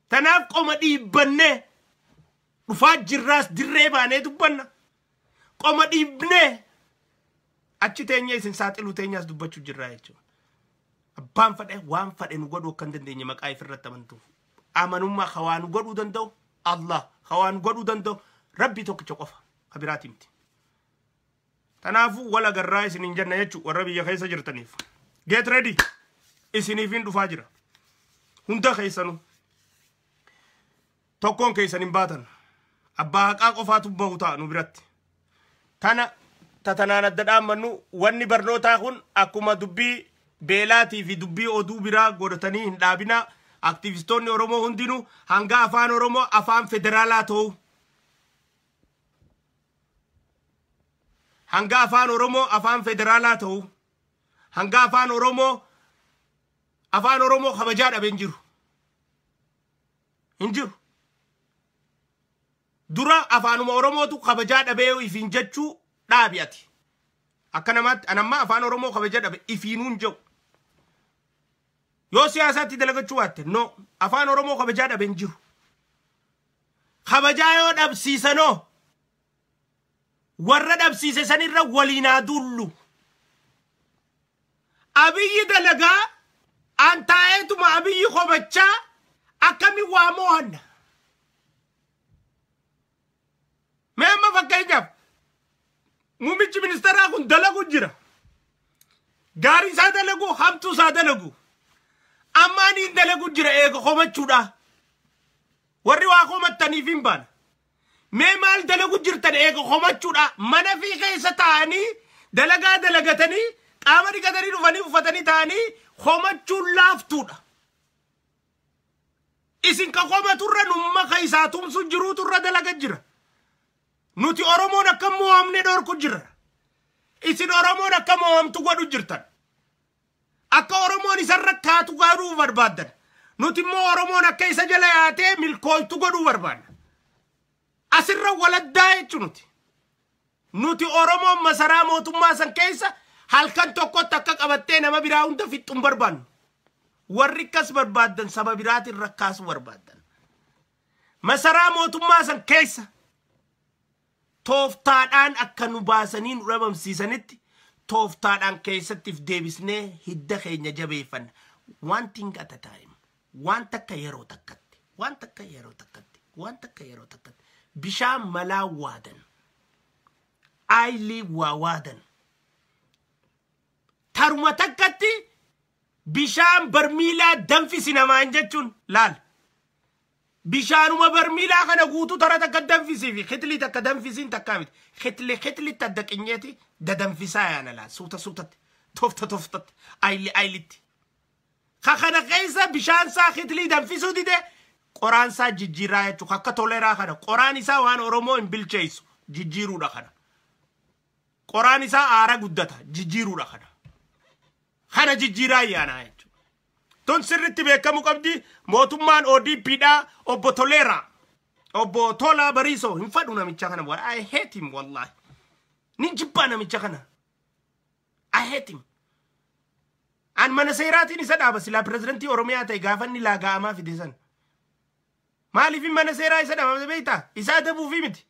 Speaker 1: Tanaaf qoma dhiibbannee dhufaa jirraas, dirree baanee dubbanna. Qoma dhiibnee achi teenya isin saaxiluu teenyaas dubbachuu jirraa jechuudha. Abbaan fadhe waan fadhe nu godhuu akka hin dandeenye maqaa ifirratti amantuuf. Amanummaa hawaa nu godhuu danda'u Allah, hawaa nu godhuu danda'u Rabbii tokkicha qofa, ka biraati miti. Kanaafuu wal agarraa isiniin jenna jechuudha warra biyya keessa jirtaniif. Get ready, isiniifin dhufaa jira. Hunda keessanuu. Tokkoon keessan hin baatan. Abbaa haqaa qofaatu bahu ta'a nu biratti. Tana Tatanaan adda dhaammannu wanni barnootaa kun akkuma dubbii beelaatii fi dubbii oduu biraa godhatanii hin dhaabinaa. Aktivistoonni Oromoo hundinuu hanga afaan Oromoo afaan federaalaa ta'u. Hanga afaan Oromoo afaan federaalaa ta'u. Hanga afaan Oromoo kabajaa dhabe hin jiru. Hin jiru. Dura afaanuma Oromootu kabajaa dhabee ifiin jechuu dhaabi ati. Akka namaatti anammaa afaan Oromoo kabajaa dhabe ifiinuu hin jiru. Yoo siyaasaatti dalagachuu baatte no afaan Oromoo kabajaa dhabe hin jiru. Kabajaa yoo dhabsiisanoo warra dhabsiise sanirra waliin haa duullu. Abiyyi dalagaa an taa'eetuma Abiyyi komachaa akkamiin waa mo'anna. Mee amma fakkeenyaaf muummichi ministeeraa kun dalagu jira. Gaarii isaa dalagu, hamtuu isaa dalagu. Amma ani dalagu jira eega komachuudha. Warri waa komattaniif hin baana. Mee maal dalagu jirtan eega komachuudha. Mana fi keessa taa'anii dalagaa dalagatanii qaama dhiqatanii dhufanii uffatanii taa'anii komachuun laaftuudha. Isin ka komaturra numma ka isaa tumsu jiruuturra dalaga jira. Nuti Oromoon akka mo'amne dhorku jirra. Isin Oromoon akka mo'amtu godhu jirtan. Akka Oromoon isarra kaatu godhuu barbaaddan. Nuti immoo Oromoon akka isa jala yaatee milkooytu godhuu barbaadna. Asirra waladdaa jechuun nuti. Nuti Oromoon masaraa mootummaa san keessa halkan tokkotti akka qabattee nama biraa hunda fixxuun barbaannu. Warri akkas barbaaddan saba biraatiin rakkaasuu barbaaddan. Masaraa mootummaa san keessa tooftaadhaan akka nu baasanii nu dhabamsiisanitti tooftaadhaan keessattiif deebisnee hidda keenya jabeeffanna. One thing at a time. Waan takka yeroo takkatti. Waan takka yeroo takkatti. Waan takka yeroo takkatti. Bishaan malaa waadan. Aayilii waa waadan. Taruma takkatti bishaan barmiilaa danfisi namaan jechuun laal. Bishaanuma barmiilaa kana guutuu tara takka danfisii fi kitilii takka danfisiin takkaa miti. Kitili kitilitti adda qinyeeti dadanfisaa yaana laal. Suuta suutatti. Tofta toftatti. Aayilii aayilitti. Ka kana keessa bishaan isaa kitilii danfisuu dide qoraan isaa jijjiiraa jechuudha. Akka toleraa kana qoraan isaa waan Oromoo hin bilcheessu jijjiiruudha kana. Qoraan isaa aara guddata jijjiiruudha kana. Kana jijjiiraa yaanaa jechuudha. Tun sirriitti beekamuu qabdi mootummaan ODP dha obbo Toleeraa. Obbo Tolaa Bariisoo hin fadhu namicha kana. I hate him wallahi. Nin jibbaa namicha kana. I hate him. An mana seeraatiin isa dhaaba silaa pirezidantii Oromiyaa ta'e gaafa inni laaga'amaa fide san. Maaliif mana seeraa isa dhaaba beektaa? Isa adabuufi miti.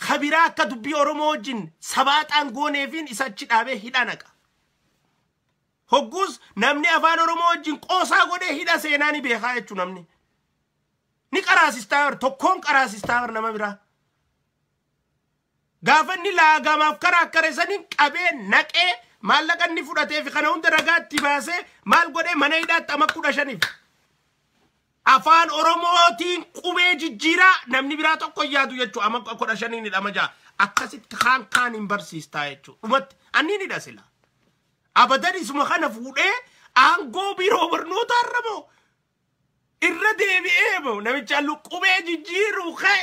Speaker 1: Kabiraa akka dubbii Oromoo wajjin sabaaxaan gooneefiin isa achi dhaabee hidha naqa. Hogguus namni afaan Oromoo wajjin qoosaa godhee hidha seenaa ni beekaa jechuun namni. Ni qaraasistaa bar tokkoon qaraasistaa bar nama biraa. Gaafa inni laagamaaf karaa akkare saniin qabee naqee maallaqa inni fudhatee fi kana hunda ragaatti baasee maal godhee mana hidhaatti ama 15. Afaan Oromootiin qubee jijjiiraa namni biraa tokko yaadu jechuudha ama 15 hidhama ja'a. Akkasitti kaan kaan hin barsiistaa jechuudha. Dhumatti anni ni hidha sila. Abadan isuma kana fuudhee aangoo biiroo barnootaa irra moo irra deebi'ee moo namicha qubee jijjiiruu ka'e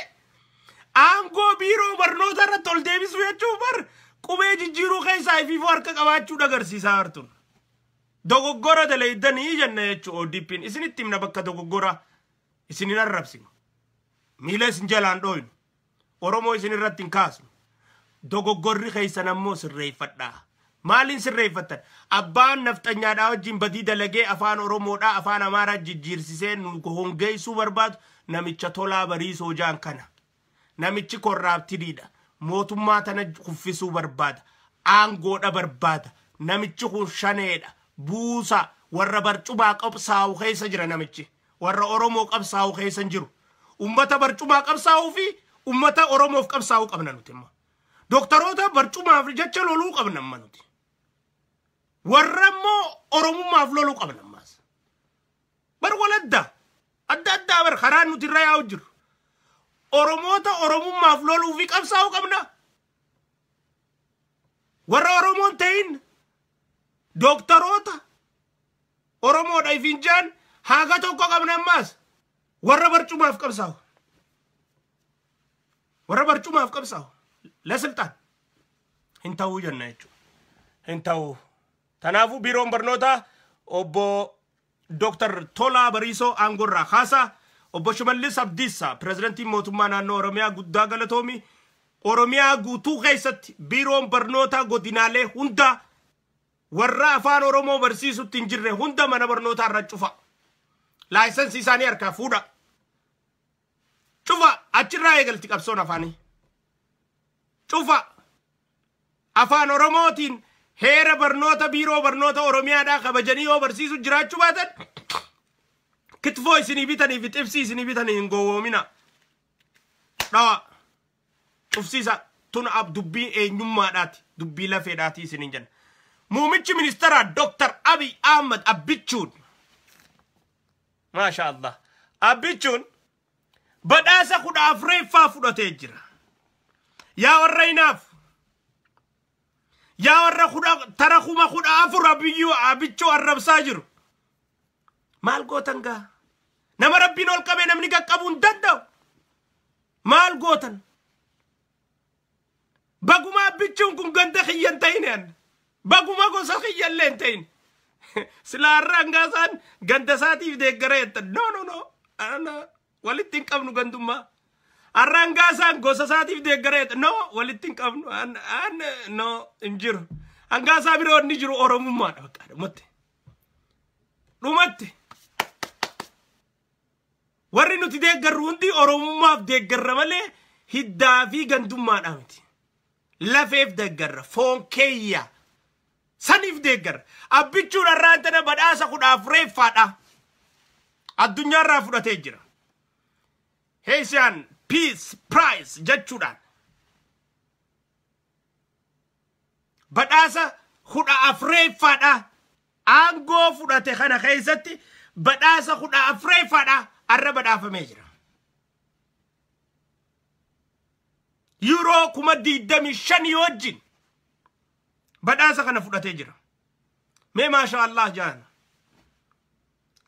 Speaker 1: aangoo biiroo barnoota irratti ol deebisuu jechuun bar qubee jijjiiruu keessaa ifiifuu harka qabaachuu agarsiisaa jirtun. Dogoggora dalaydanii jenna jechuudha ODP'n isinitti himna bakka dogoggora isin hin arrabsinu. Miila isin jalaan dhooynu. Oromoo isin irratti hin kaasnu. Dogoggorri keessan ammoo sirreeffadhaa. Maaliin sirreeffattan? Abbaan nafxanyaadhaa wajjin badii dalagee afaan Oromoodhaa afaan Amaaraa jijjiirsisee nu hongeessuu barbaadu namicha Tolaa Bariisoo jaan kana. Namichi korraaptiriidha. Mootummaa tana kuffisuu barbaada. Aangoodha barbaada. Namichi kun shaneedha. Buusa warra barcumaa qabsaa'u keessa jira namichi. Warra Oromoo qabsaa'u keessa hin jiru. Ummata barcumaa qabsaa'uu fi ummata Oromoof qabsaa'uu qabna nuti immoo. Dooktaroota barcumaaf jecha loluu qabna amma nuti. Warra immoo Oromummaaf loluu qabna ammaas. Bar waladda adda addaa bar karaan nuti irra yaa'u jiru. Oromoota Oromummaaf loluu fi qabsaa'uu qabna. Warra Oromoon ta'in dooktaroota Oromoodha ifin jaan haga tokko qabna ammaas warra barcumaaf qabsaa'u. Warra barcumaaf qabsaa'u. ለስልጣን hin ta'uu jenna jechuudha. Hin ta'uu. Kanaafuu biiroon barnootaa obbo Dooktar Tolaa Bariisoo aangoorraa kaasaa, obbo Shimallis Abdiisaa pirezidantiin mootummaa naannoo Oromiyaa guddaa galatoomi. Oromiyaa guutuu keessatti biiroon barnootaa godinaalee hunda warra afaan Oromoo barsiisutti hin jirre hunda mana barnootaa irra cufa. Laayisensii isaanii harkaa fuudha. Cufa, achirraa eegalti qabsoon afaanii. Cufa. Afaan Oromootiin heera barnoota biiroo barnoota Oromiyaadhaa kabajanii yoo barsiisu jiraachuu baatan kitfoo isinii bitanii fi xibsii isinii bitanii hin gowwoomina. Dhawa. Cufsiisa tun ab dubbii eenyummaadhaati, dubbii lafeedhaati isiniin jenna. Muummichi ministeeraa Dr. Abiy Ahmad Abbichuun, maasha Allah, Abbichuun badhaasa 14ffaa fudhatee jira. Yaa warra hinaaf, yaa warra tara 14,000 Abiyyuu Abbichuu arrabsaa jiru. Maal gootan gaa? Nama Rabbiin ol qabee namni qaqqabuu hin danda'u. Maal gootan? Baguma Abbichuun kun ganda kiyya hin ta'in an. Baguma gosa kiyya illee hin ta'in. Silaa har'a hangaasaan ganda isaatiif deeggara jettan. No, no, no. Ana walitti hin qabnu gandummaa. Har'a hangaasaan gosa isaatiif deeggara jettan. No, walitti hin qabnu. An no hin jiru. Hangaasaa biroo inni jiru Oromummaadha bakka dhumatti. Dhumatti. Warri nuti deeggarru hundi Oromummaaf deeggarra malee hiddaa fi gandummaadhaa miti. Lafeef deeggarra, foon keeyya. Saniif deeggarra. Abbichuun har'aan tana badhaasa 14ffaadha. Addunyaarraa fudhatee jira. Asian Peace Prize jechuudhaan. Badhaasa 14ffaadha. Aangoo fudhate kana keessatti badhaasa 14ffaadha arra badhaafamee jira. Yuuroo 25,000 wajjin badhaasa kana fudhatee jira. Mee maasha Allah jaan.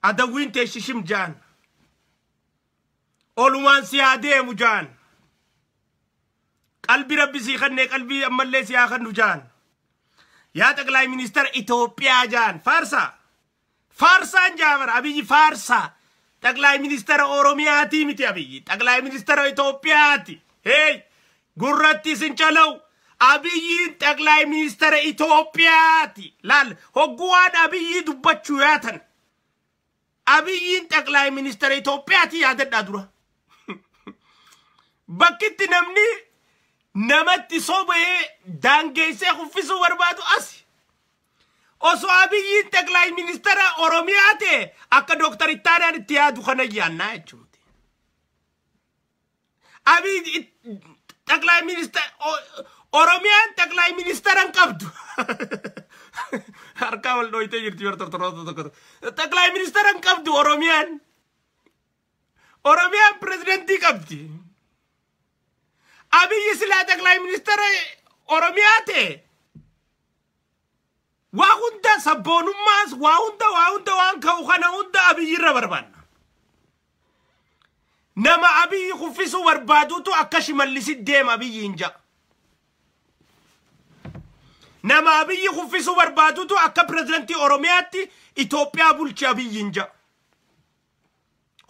Speaker 1: Adawwiin teessishim jaan. Olumaan si haa deemu jaan. Qalbii Rabbi sii kennee qalbii ammallee si haa kennu jaan. Yaa xaqilaa ministeera Itoophiyaa jaan. Faarsaa. Faarsaan jaamara Abiyyi faarsaa. Xaqilaa ministeera Oromiyaatii miti Abiyyi. Xaqilaa ministeera Itoophiyaati. Hey! Gurratti isin calaw. Abiyyiin xaqilaa ministeera Itoophiyaati. Laal hogguu waan Abiyyi dubbachuu yaatan. Abiyyiin xaqilaa ministeera Itoophiyaati yaadadhaa dura. Bakkitti namni namatti sobee daangeessee kuffisuu barbaadu asi. Osoo Abiyyiin xaqilaa ministeera Oromiyaa ta'e akka Dooktar Ittaanaan itti yaadu kana yaannaa jechuudha. Abiyyi xaqilaa ministeera Oromiyaan xaqilaa ministeera hin qabdu. Harkaa wal dhooytee jirti yeroo tortoroota tokko tokko. Xaqilaa ministeera hin qabdu Oromiyaan. Oromiyaan pirezidantii qabdi. Abiyyi silaa xaqilaa ministeera Oromiyaa ta'e waa hunda sabboonummaas waa hunda waa hunda waan ka'u kana hunda Abiyyi irra barbaanna. Nama Abiyyi kuffisuu barbaadutu akka Shimallisi deema Abiyyiin ja'a. Nama Abiyyi kuffisuu barbaadutu akka pirezidantii Oromiyaatti Itoophiyaa bulche Abiyyiin ja'a.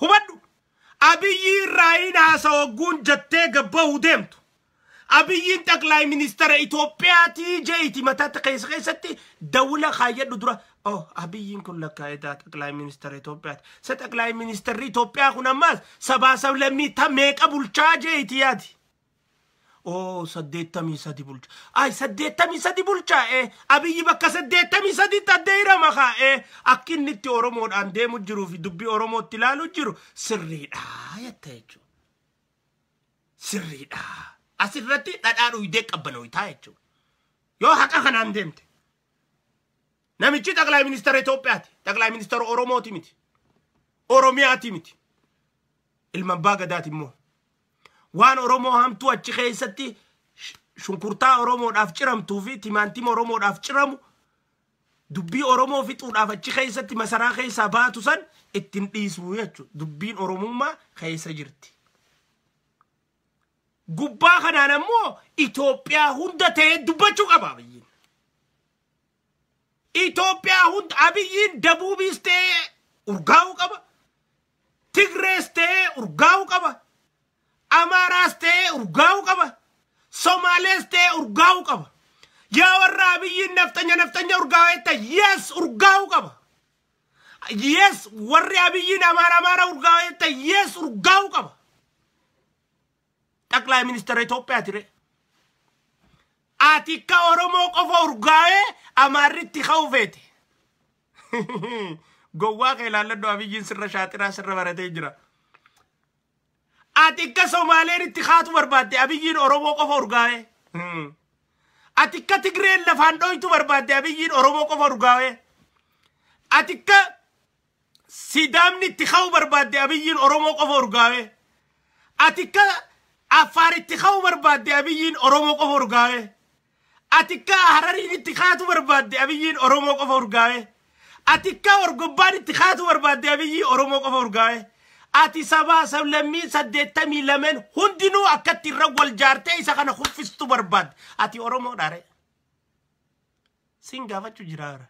Speaker 1: Hubadhu. Abiyyi irraa hin haasawagguun jettee gabbahuu deemtu. Abiyyiin xaqilaa ministeera Itoophiyaatii je'iti mataatti keessa keessatti dawula kaayyadhu dura. Oh, Abiyyiin kun lakkaa'eetaa xaqilaa ministeera Itoophiyaati. Sa xaqilaa ministeerri Itoophiyaa kun ammaas sabaa sablammii ta meeqa bulchaa je'iti yaadi. Oh, 83 bulcha. Ay, 83 bulchaa. Abiyyi bakka 83tti addee hirama kaa. Akki inni itti Oromoodhaan deemu jiruu fi dubbii Oromootti ilaalu jiru sirriidha jetta jechuudha. Sirriidha. Asirratti dhadhaa dhuydee qabbanooytaa jechuudha. Yoo haqa kanaan deemte. Namichi xaqilaa ministeera Itoophiyaati. Xaqilaa ministeera Oromooti miti. Oromiyaati miti. Ilma abbaa gadaati immoo. Waan Oromoo hamtuu achi keessatti Shunkurtaa Oromoodhaaf ciramtuu fi timaantima Oromoodhaaf ciramu, dubbii Oromoo fixuudhaaf achi keessatti masaraa keessaa baatu san ittiin dhiisuu jechuudha. Dubbiin Oromummaa keessa jirti. Gubbaa kanaan ammoo Itoophiyaa hunda ta'ee dubbachuu qaba Abiyyiin. Itoophiyaa hunda Abiyyiin Dabuubiis ta'ee urgaa'uu qaba. Tigrees ta'ee urgaa'uu qaba. Amaaraas ta'ee urgaa'uu qaba. Somaalees ta'ee urgaa'uu qaba. Yaa warra Abiyyiin naftanya naftanya urgaa'uu jetta, yes, urgaa'uu qaba. Yes, warri Abiyyiin Amaara Amaara urgaa'uu jetta, yes, urgaa'uu qaba. ጠቅላይ ሚኒስትር Itoophiyaa ture. Ati akka Oromoo qofa urgaa'ee Amaarritti ka'u feete. Gowwaa kee ilaalladhu, Abiyyiin sirra shaaxiraa sirra baratee jira. Ati akka Somaaleen itti kaatu barbaadde, Abiyyiin Oromoo qofa urgaa'ee. Ati akka Tigreen lafaan dhoytu barbaadde, Abiyyiin Oromoo qofa urgaa'ee. Ati akka Sidaamni itti ka'u barbaadde, Abiyyiin Oromoo qofa urgaa'ee. Ati akka Affaar itti ka'u barbaadde, Abiyyiin Oromoo qofa urgaa'ee. Ati akka Harariin itti kaatu barbaadde, Abiyyiin Oromoo qofa urgaa'ee. Ati akka Orgobbaan itti kaatu barbaadde, Abiyyiin Oromoo qofa urgaa'ee. Ati sabaa sablammii 82 hundinuu akkatti irra wal jaartee isa kana kuffistu barbaadde. Ati Oromoodhaa ree? Sin gaafachuu jiraara.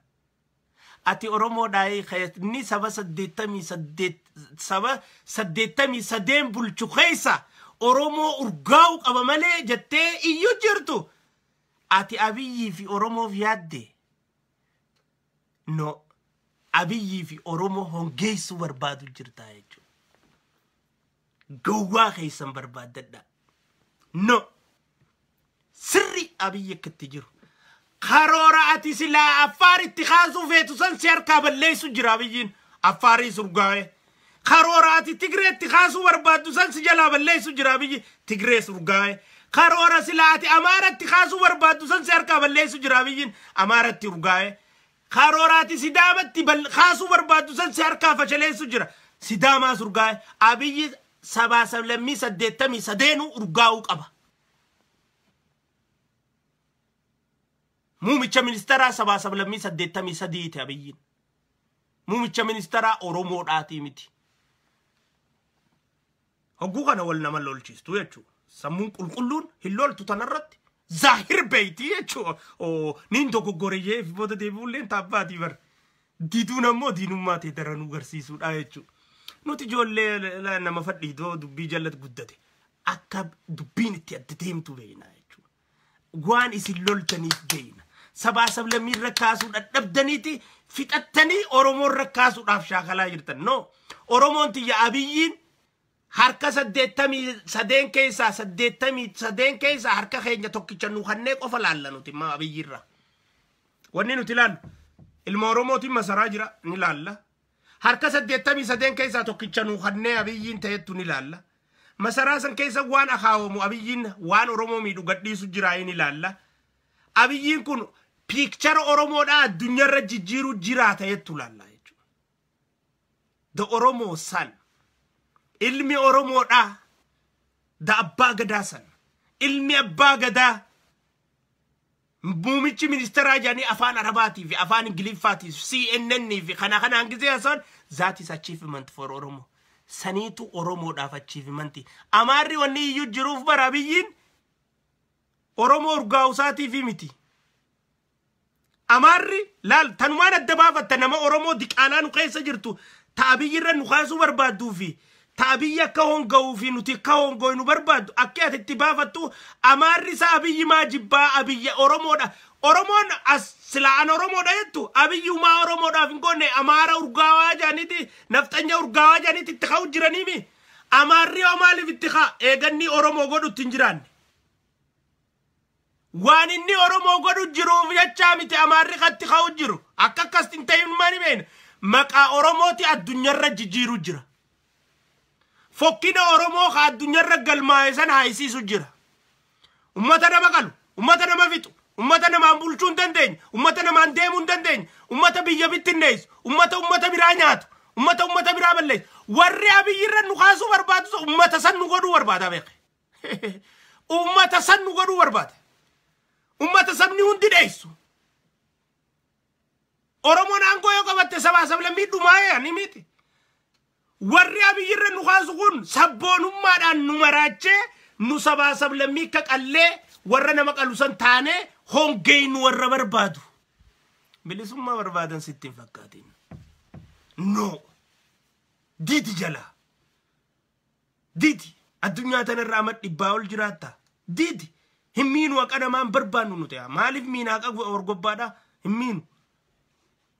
Speaker 1: Ati Oromoodhaa, inni saba 88, saba 83 bulchu keessa Oromoo urgaa'uu qaba malee jettee iyyuu jirtu. Ati Abiyyii fi Oromoof yaadde? No. Abiyyii fi Oromoo hongeessuu barbaadu jirta jechuudha. Gowwaa keessan barbaaddadha. No. Sirri Abiyyi akkatti jiru. Karoora ati silaa Affaaritti kaasuu feetu san si harkaa balleessu jira Abiyyiin. Affaarii urgaa'e. Karoora ati Tigreetti kaasuu barbaaddu san si jalaa balleessu jira Abiyyi. Tigrees urgaa'e. Karoora silaa ati Amaaratti kaasuu barbaaddu san si harkaa balleessu jira Abiyyiin. Amaaratti urgaa'e. Karoora ati Sidaamatti kaasuu barbaaddu san si harkaa fashaleessu jira. Sidaamaas urgaa'e. Abiyyi sabaa sablammii 83nuu urgaa'uu qaba. Muumicha ministeeraa sabaa sablammii 83ti Abiyyiin. Muumicha ministeeraa Oromoodhaatii miti. Hogguu kana wal nama lolchiistu jechuudha. Sammuun qulqulluun hin loltu tanarratti. Zaahir beeyti jechuudha. Niin dogoggoreyyee fi booda deebi'ullee taabbaatii bara. Diduun ammoo diinummaa ta'e daranuu garsiisuudha jechuudha. Nuti ijoollee nama fadhiitoo dubbii jalatti guddate. Akka dubbiin itti adda deemtu beekna jechuudha. Waan isin loltaniif beekna. Sabaa sablammii irra kaasuu dadhabdaniiti fixattanii Oromoo irra kaasuudhaaf shaakalaa jirtan. No. Oromoon tiyya, Abiyyiin harka 83 keessaa, 83 keessaa harka keenya tokkicha nu kannee qofa laalla nuti immoo Abiyyiirra. Wanni nuti ilaallu ilma Oromootiin masaraa jira ni laalla. Harka 83 keessaa tokkicha nu kannee Abiyyiin ta'ettu ni laalla. Masaraa san keessa waan akaawamu, Abiyyiin waan Oromoo miidhu gadhiisu jira ni laalla. Abiyyiin kun picture Oromoodhaa addunyaarra jijjiiruu jira ta'ettu laalla jechuudha. The Oromoo san, ilmi Oromoodhaa, the abbaa gadaa san, ilmi abbaa gadaa, muumichi ministeeraa jedhanii afaan Arabaatii fi afaan Ingiliffaatii CNN fi kana kanaan gisee haasa'an, that is achievement for Oromo. Saniitu Oromoodhaaf achievement. Amaarri wanni iyyuu jiruuf bara Abiyyiin Oromoo urgaa'usaatiif miti. Amaarri laal, tanumaan adda baafatta nama Oromoo diqaalaa nu keessa jirtu ta Abiyyirra nu kaasuu barbaadduu fi ta Abiyyi akka honga'uu fi nuti akka hongoo nu barbaaddu akka ati itti baafattu. Amaarri isa Abiyyi maa jibbaa? Abiyya Oromoodha. Oromoon as silaa an Oromoodha jettu, Abiyyi maa Oromoodhaaf hin goone? Amaara urgaawaa jaaniiti, nafxanya urgaawaa jaaniiti itti ka'u jiraniimi. Amaarri hoo maaliif itti ka'a? Eeganni Oromoo godhutti hin jiraanne. Waan inni Oromoo godhu jiruuf jechaa miti Amaarri katti ka'u jiru. Akka akkas hin ta'in maali beena? Maqaa Oromooti addunyaarra jijjiiru jira. Fokkina Oromoo ka addunyaarra galmaa'e san haayisiisu jira. Ummata nama qalu, ummata nama fixu, ummata namaan bulchuu hin dandeenye, ummata namaan deemuu hin dandeenye, ummata biyya bittinneessu, ummata ummata biraa nyaatu, ummata ummata biraa balleessu. Warri Abiyyirra nu kaasuu barbaadu ummata san nu godhuu barbaada beeke. Ummata san nu godhuu barbaada. Ummata sabni hundi dheessu. Oromoon aangoo yoo qabatte sabaa sablammii dhumaa ni miti. Warri Abiyyirra nu kaasu kun sabboonummaadhaan nu maraachee nu sabaa sablammii akka qallee warra nama qalu san taanee hongee nu warra barbaadu. Bilisummaa barbaadan sitti hin fakkaatin. No. Didi jala. Didi. Addunyaa tanarraa amma 100 ol jiraatta. Didi. Hin miinu, haqa namaan barbaannu nuti. Maaliif miina haqa orgobbaadhaa? Hin miinu.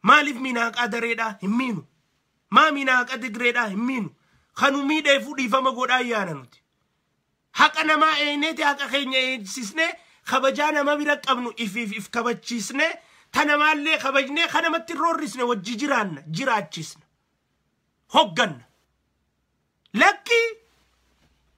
Speaker 1: Maaliif miina haqa dareedhaa? Hin miinu. Maa miina haqa digireedhaa? Hin miinu. Kanu miidheefuu dhiifama godhaa yaana nuti. Haqa namaa eeneeti haqa keenya eegsisnee, kabajaa nama bira qabnu ifiif if kabachiisnee, ta namaallee kabajnee, kan namatti roorrisne wajji jiraanna, jiraachisna. Hogganna. Lakki,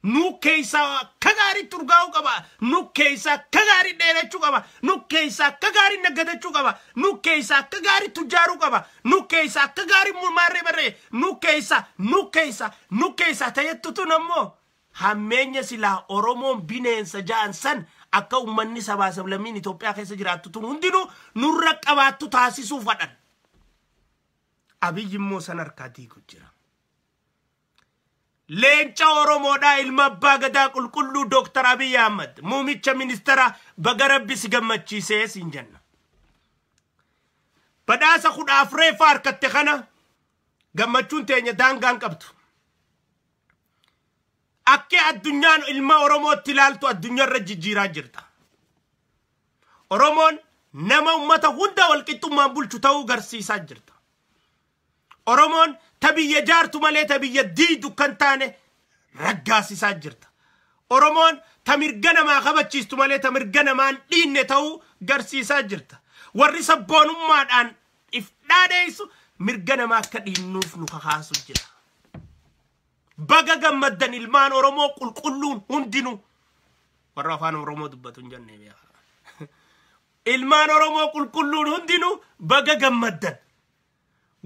Speaker 1: nu keessaa akka gaariitti urgaa'uu qaba. Nu keessaa akka gaarii dheerachuu qaba. Nu keessaa akka gaarii naggadachuu qaba. Nu keessaa akka gaarii tujjaaruu qaba. Nu keessaa akka gaarii maarree barree. Nu keessaa, nu keessaa, nu keessaa ta'ettu tun ammoo hammeenya silaa Oromoon bineensa ja'an san akka uummanni sabaa sablammiin Itoophiyaa keessa jiraattu tun hundinuu nurra qabaattu taasisuu fadhan. Abiyyi immoo san harkaa diigu jira. Leenca Oromoodhaa, ilma abbaa gadaa qulqulluu, Dooktar Abiyyi Ahmad, muumicha ministeera, baga Rabbi si gammachiisee siin jenna. Badhaasa 14ffaa harkatte kana gammachuun teenya daangaan qabdu. Akka addunyaan ilma Oromootti ilaaltu addunyaarra jijjiiraa jirta. Oromoon nama ummata hunda walqixxummaan bulchu ta'uu garsiisaa jirta. Oromoon ta biyya jaartu malee ta biyya diidu kan taane raggaasisaa jirta. Oromoon ta mirga namaa kabachiistu malee ta mirga namaan dhiinne ta'uu garsiisaa jirta. Warri sabboonummaadhaan if dhaadheessu mirga namaa akka dhiinnuuf nu kakaasu jira. Baga gammaddan, ilmaan Oromoo qulqulluun hundinuu, warra afaan Oromoo dubbatu hin jenne beekaa. Ilmaan Oromoo qulqulluun hundinuu baga gammaddan.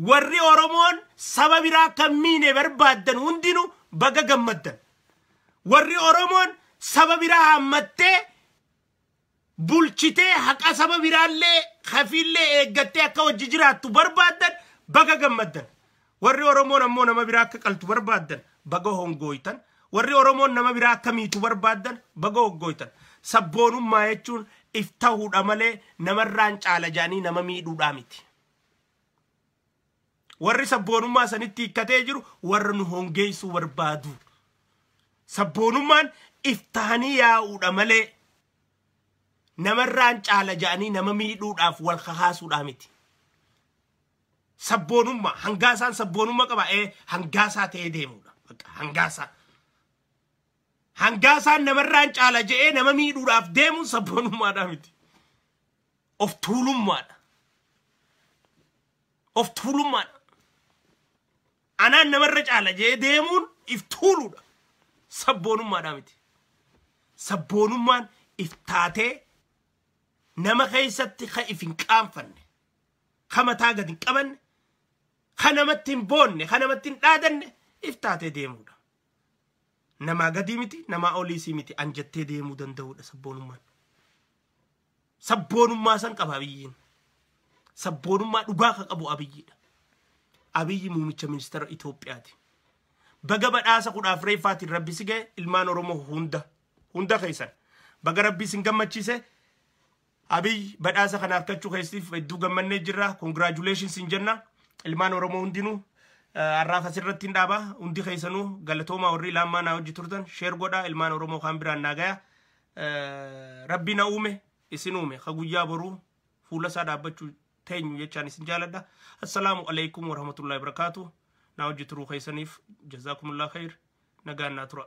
Speaker 1: Warri Oromoon saba biraa kan miine barbaaddan hundinuu baga gammaddan. Warri Oromoon saba biraa hammattee bulchitee haqa saba biraallee hafiillee eeggattee akka hojii jiraattu barbaaddan baga gammaddan. Warri Oromoon ammoo nama biraa akka qaltu barbaaddan baga hongooytan. Warri Oromoon nama biraa akka miitu barbaaddan baga hongooytan. Sabboonummaa jechuun if ta'uudha malee namarraan caala jaanii nama miidhuudhaa miti. Warri sabboonummaa sanitti hiikkatee jiru warra nu hongeessuu barbaadu. Sabboonummaan if tahanii yaa'uudha malee namarraan caala ja'anii nama miidhuudhaaf wal kakaasuudhaa miti. Sabboonummaa hangaasaan sabboonummaa qaba, hangaasaa ta'ee deemuudha. Hangaasaa. Hangaasaan namarraan caala je'ee nama miidhuudhaaf deemuun sabboonummaadhaa miti. Of tuulummaadha. Of tuulummaadha. Anaan namarra caala je'ee deemuun if tuuluudha. Sabboonummaadhaa miti. Sabboonummaan if taatee nama keessatti ka if hin qaanfanne, ka mataa gad hin qabanne, ka namatti hin boonne, ka namatti hin dhaadanne if taatee deemuudha. Namaa gadii miti, namaa oliisii miti, an jettee deemuu danda'uudha sabboonummaan. Sabboonummaa san qaba Abiyyiin. Sabboonummaa dhugaa ka qabu Abiyyiidha. Abiyyi muumicha ministeera Itoophiyaati. Baga badhaasa 14ffaatiin Rabbi si ga'e. Ilmaan Oromoo hunda hunda keessan baga Rabbi isin gammachiise. Abiy, badhaasa kana harkachuu keessiif hedduu gammannee jirra. Congratulations sin jenna. Ilmaan Oromoo hundinuu, har'aaf asirratti hin dhaaba. Hundi keessanuu galatoomaa. Warri ilaamaa naa hojii turtan share godhaa, ilmaan Oromoo kaan biraan naa gaya. Rabbi na uume isin uume ka guyyaa boruu fuula isaa dhaabbachuu teenyu jechaan isin jaaladha. Assalaamu alaikum warahmatullahi wabarakaatu. Naa hojii turuu keessaniif jazaakumullah khair. Nagaan naa tura.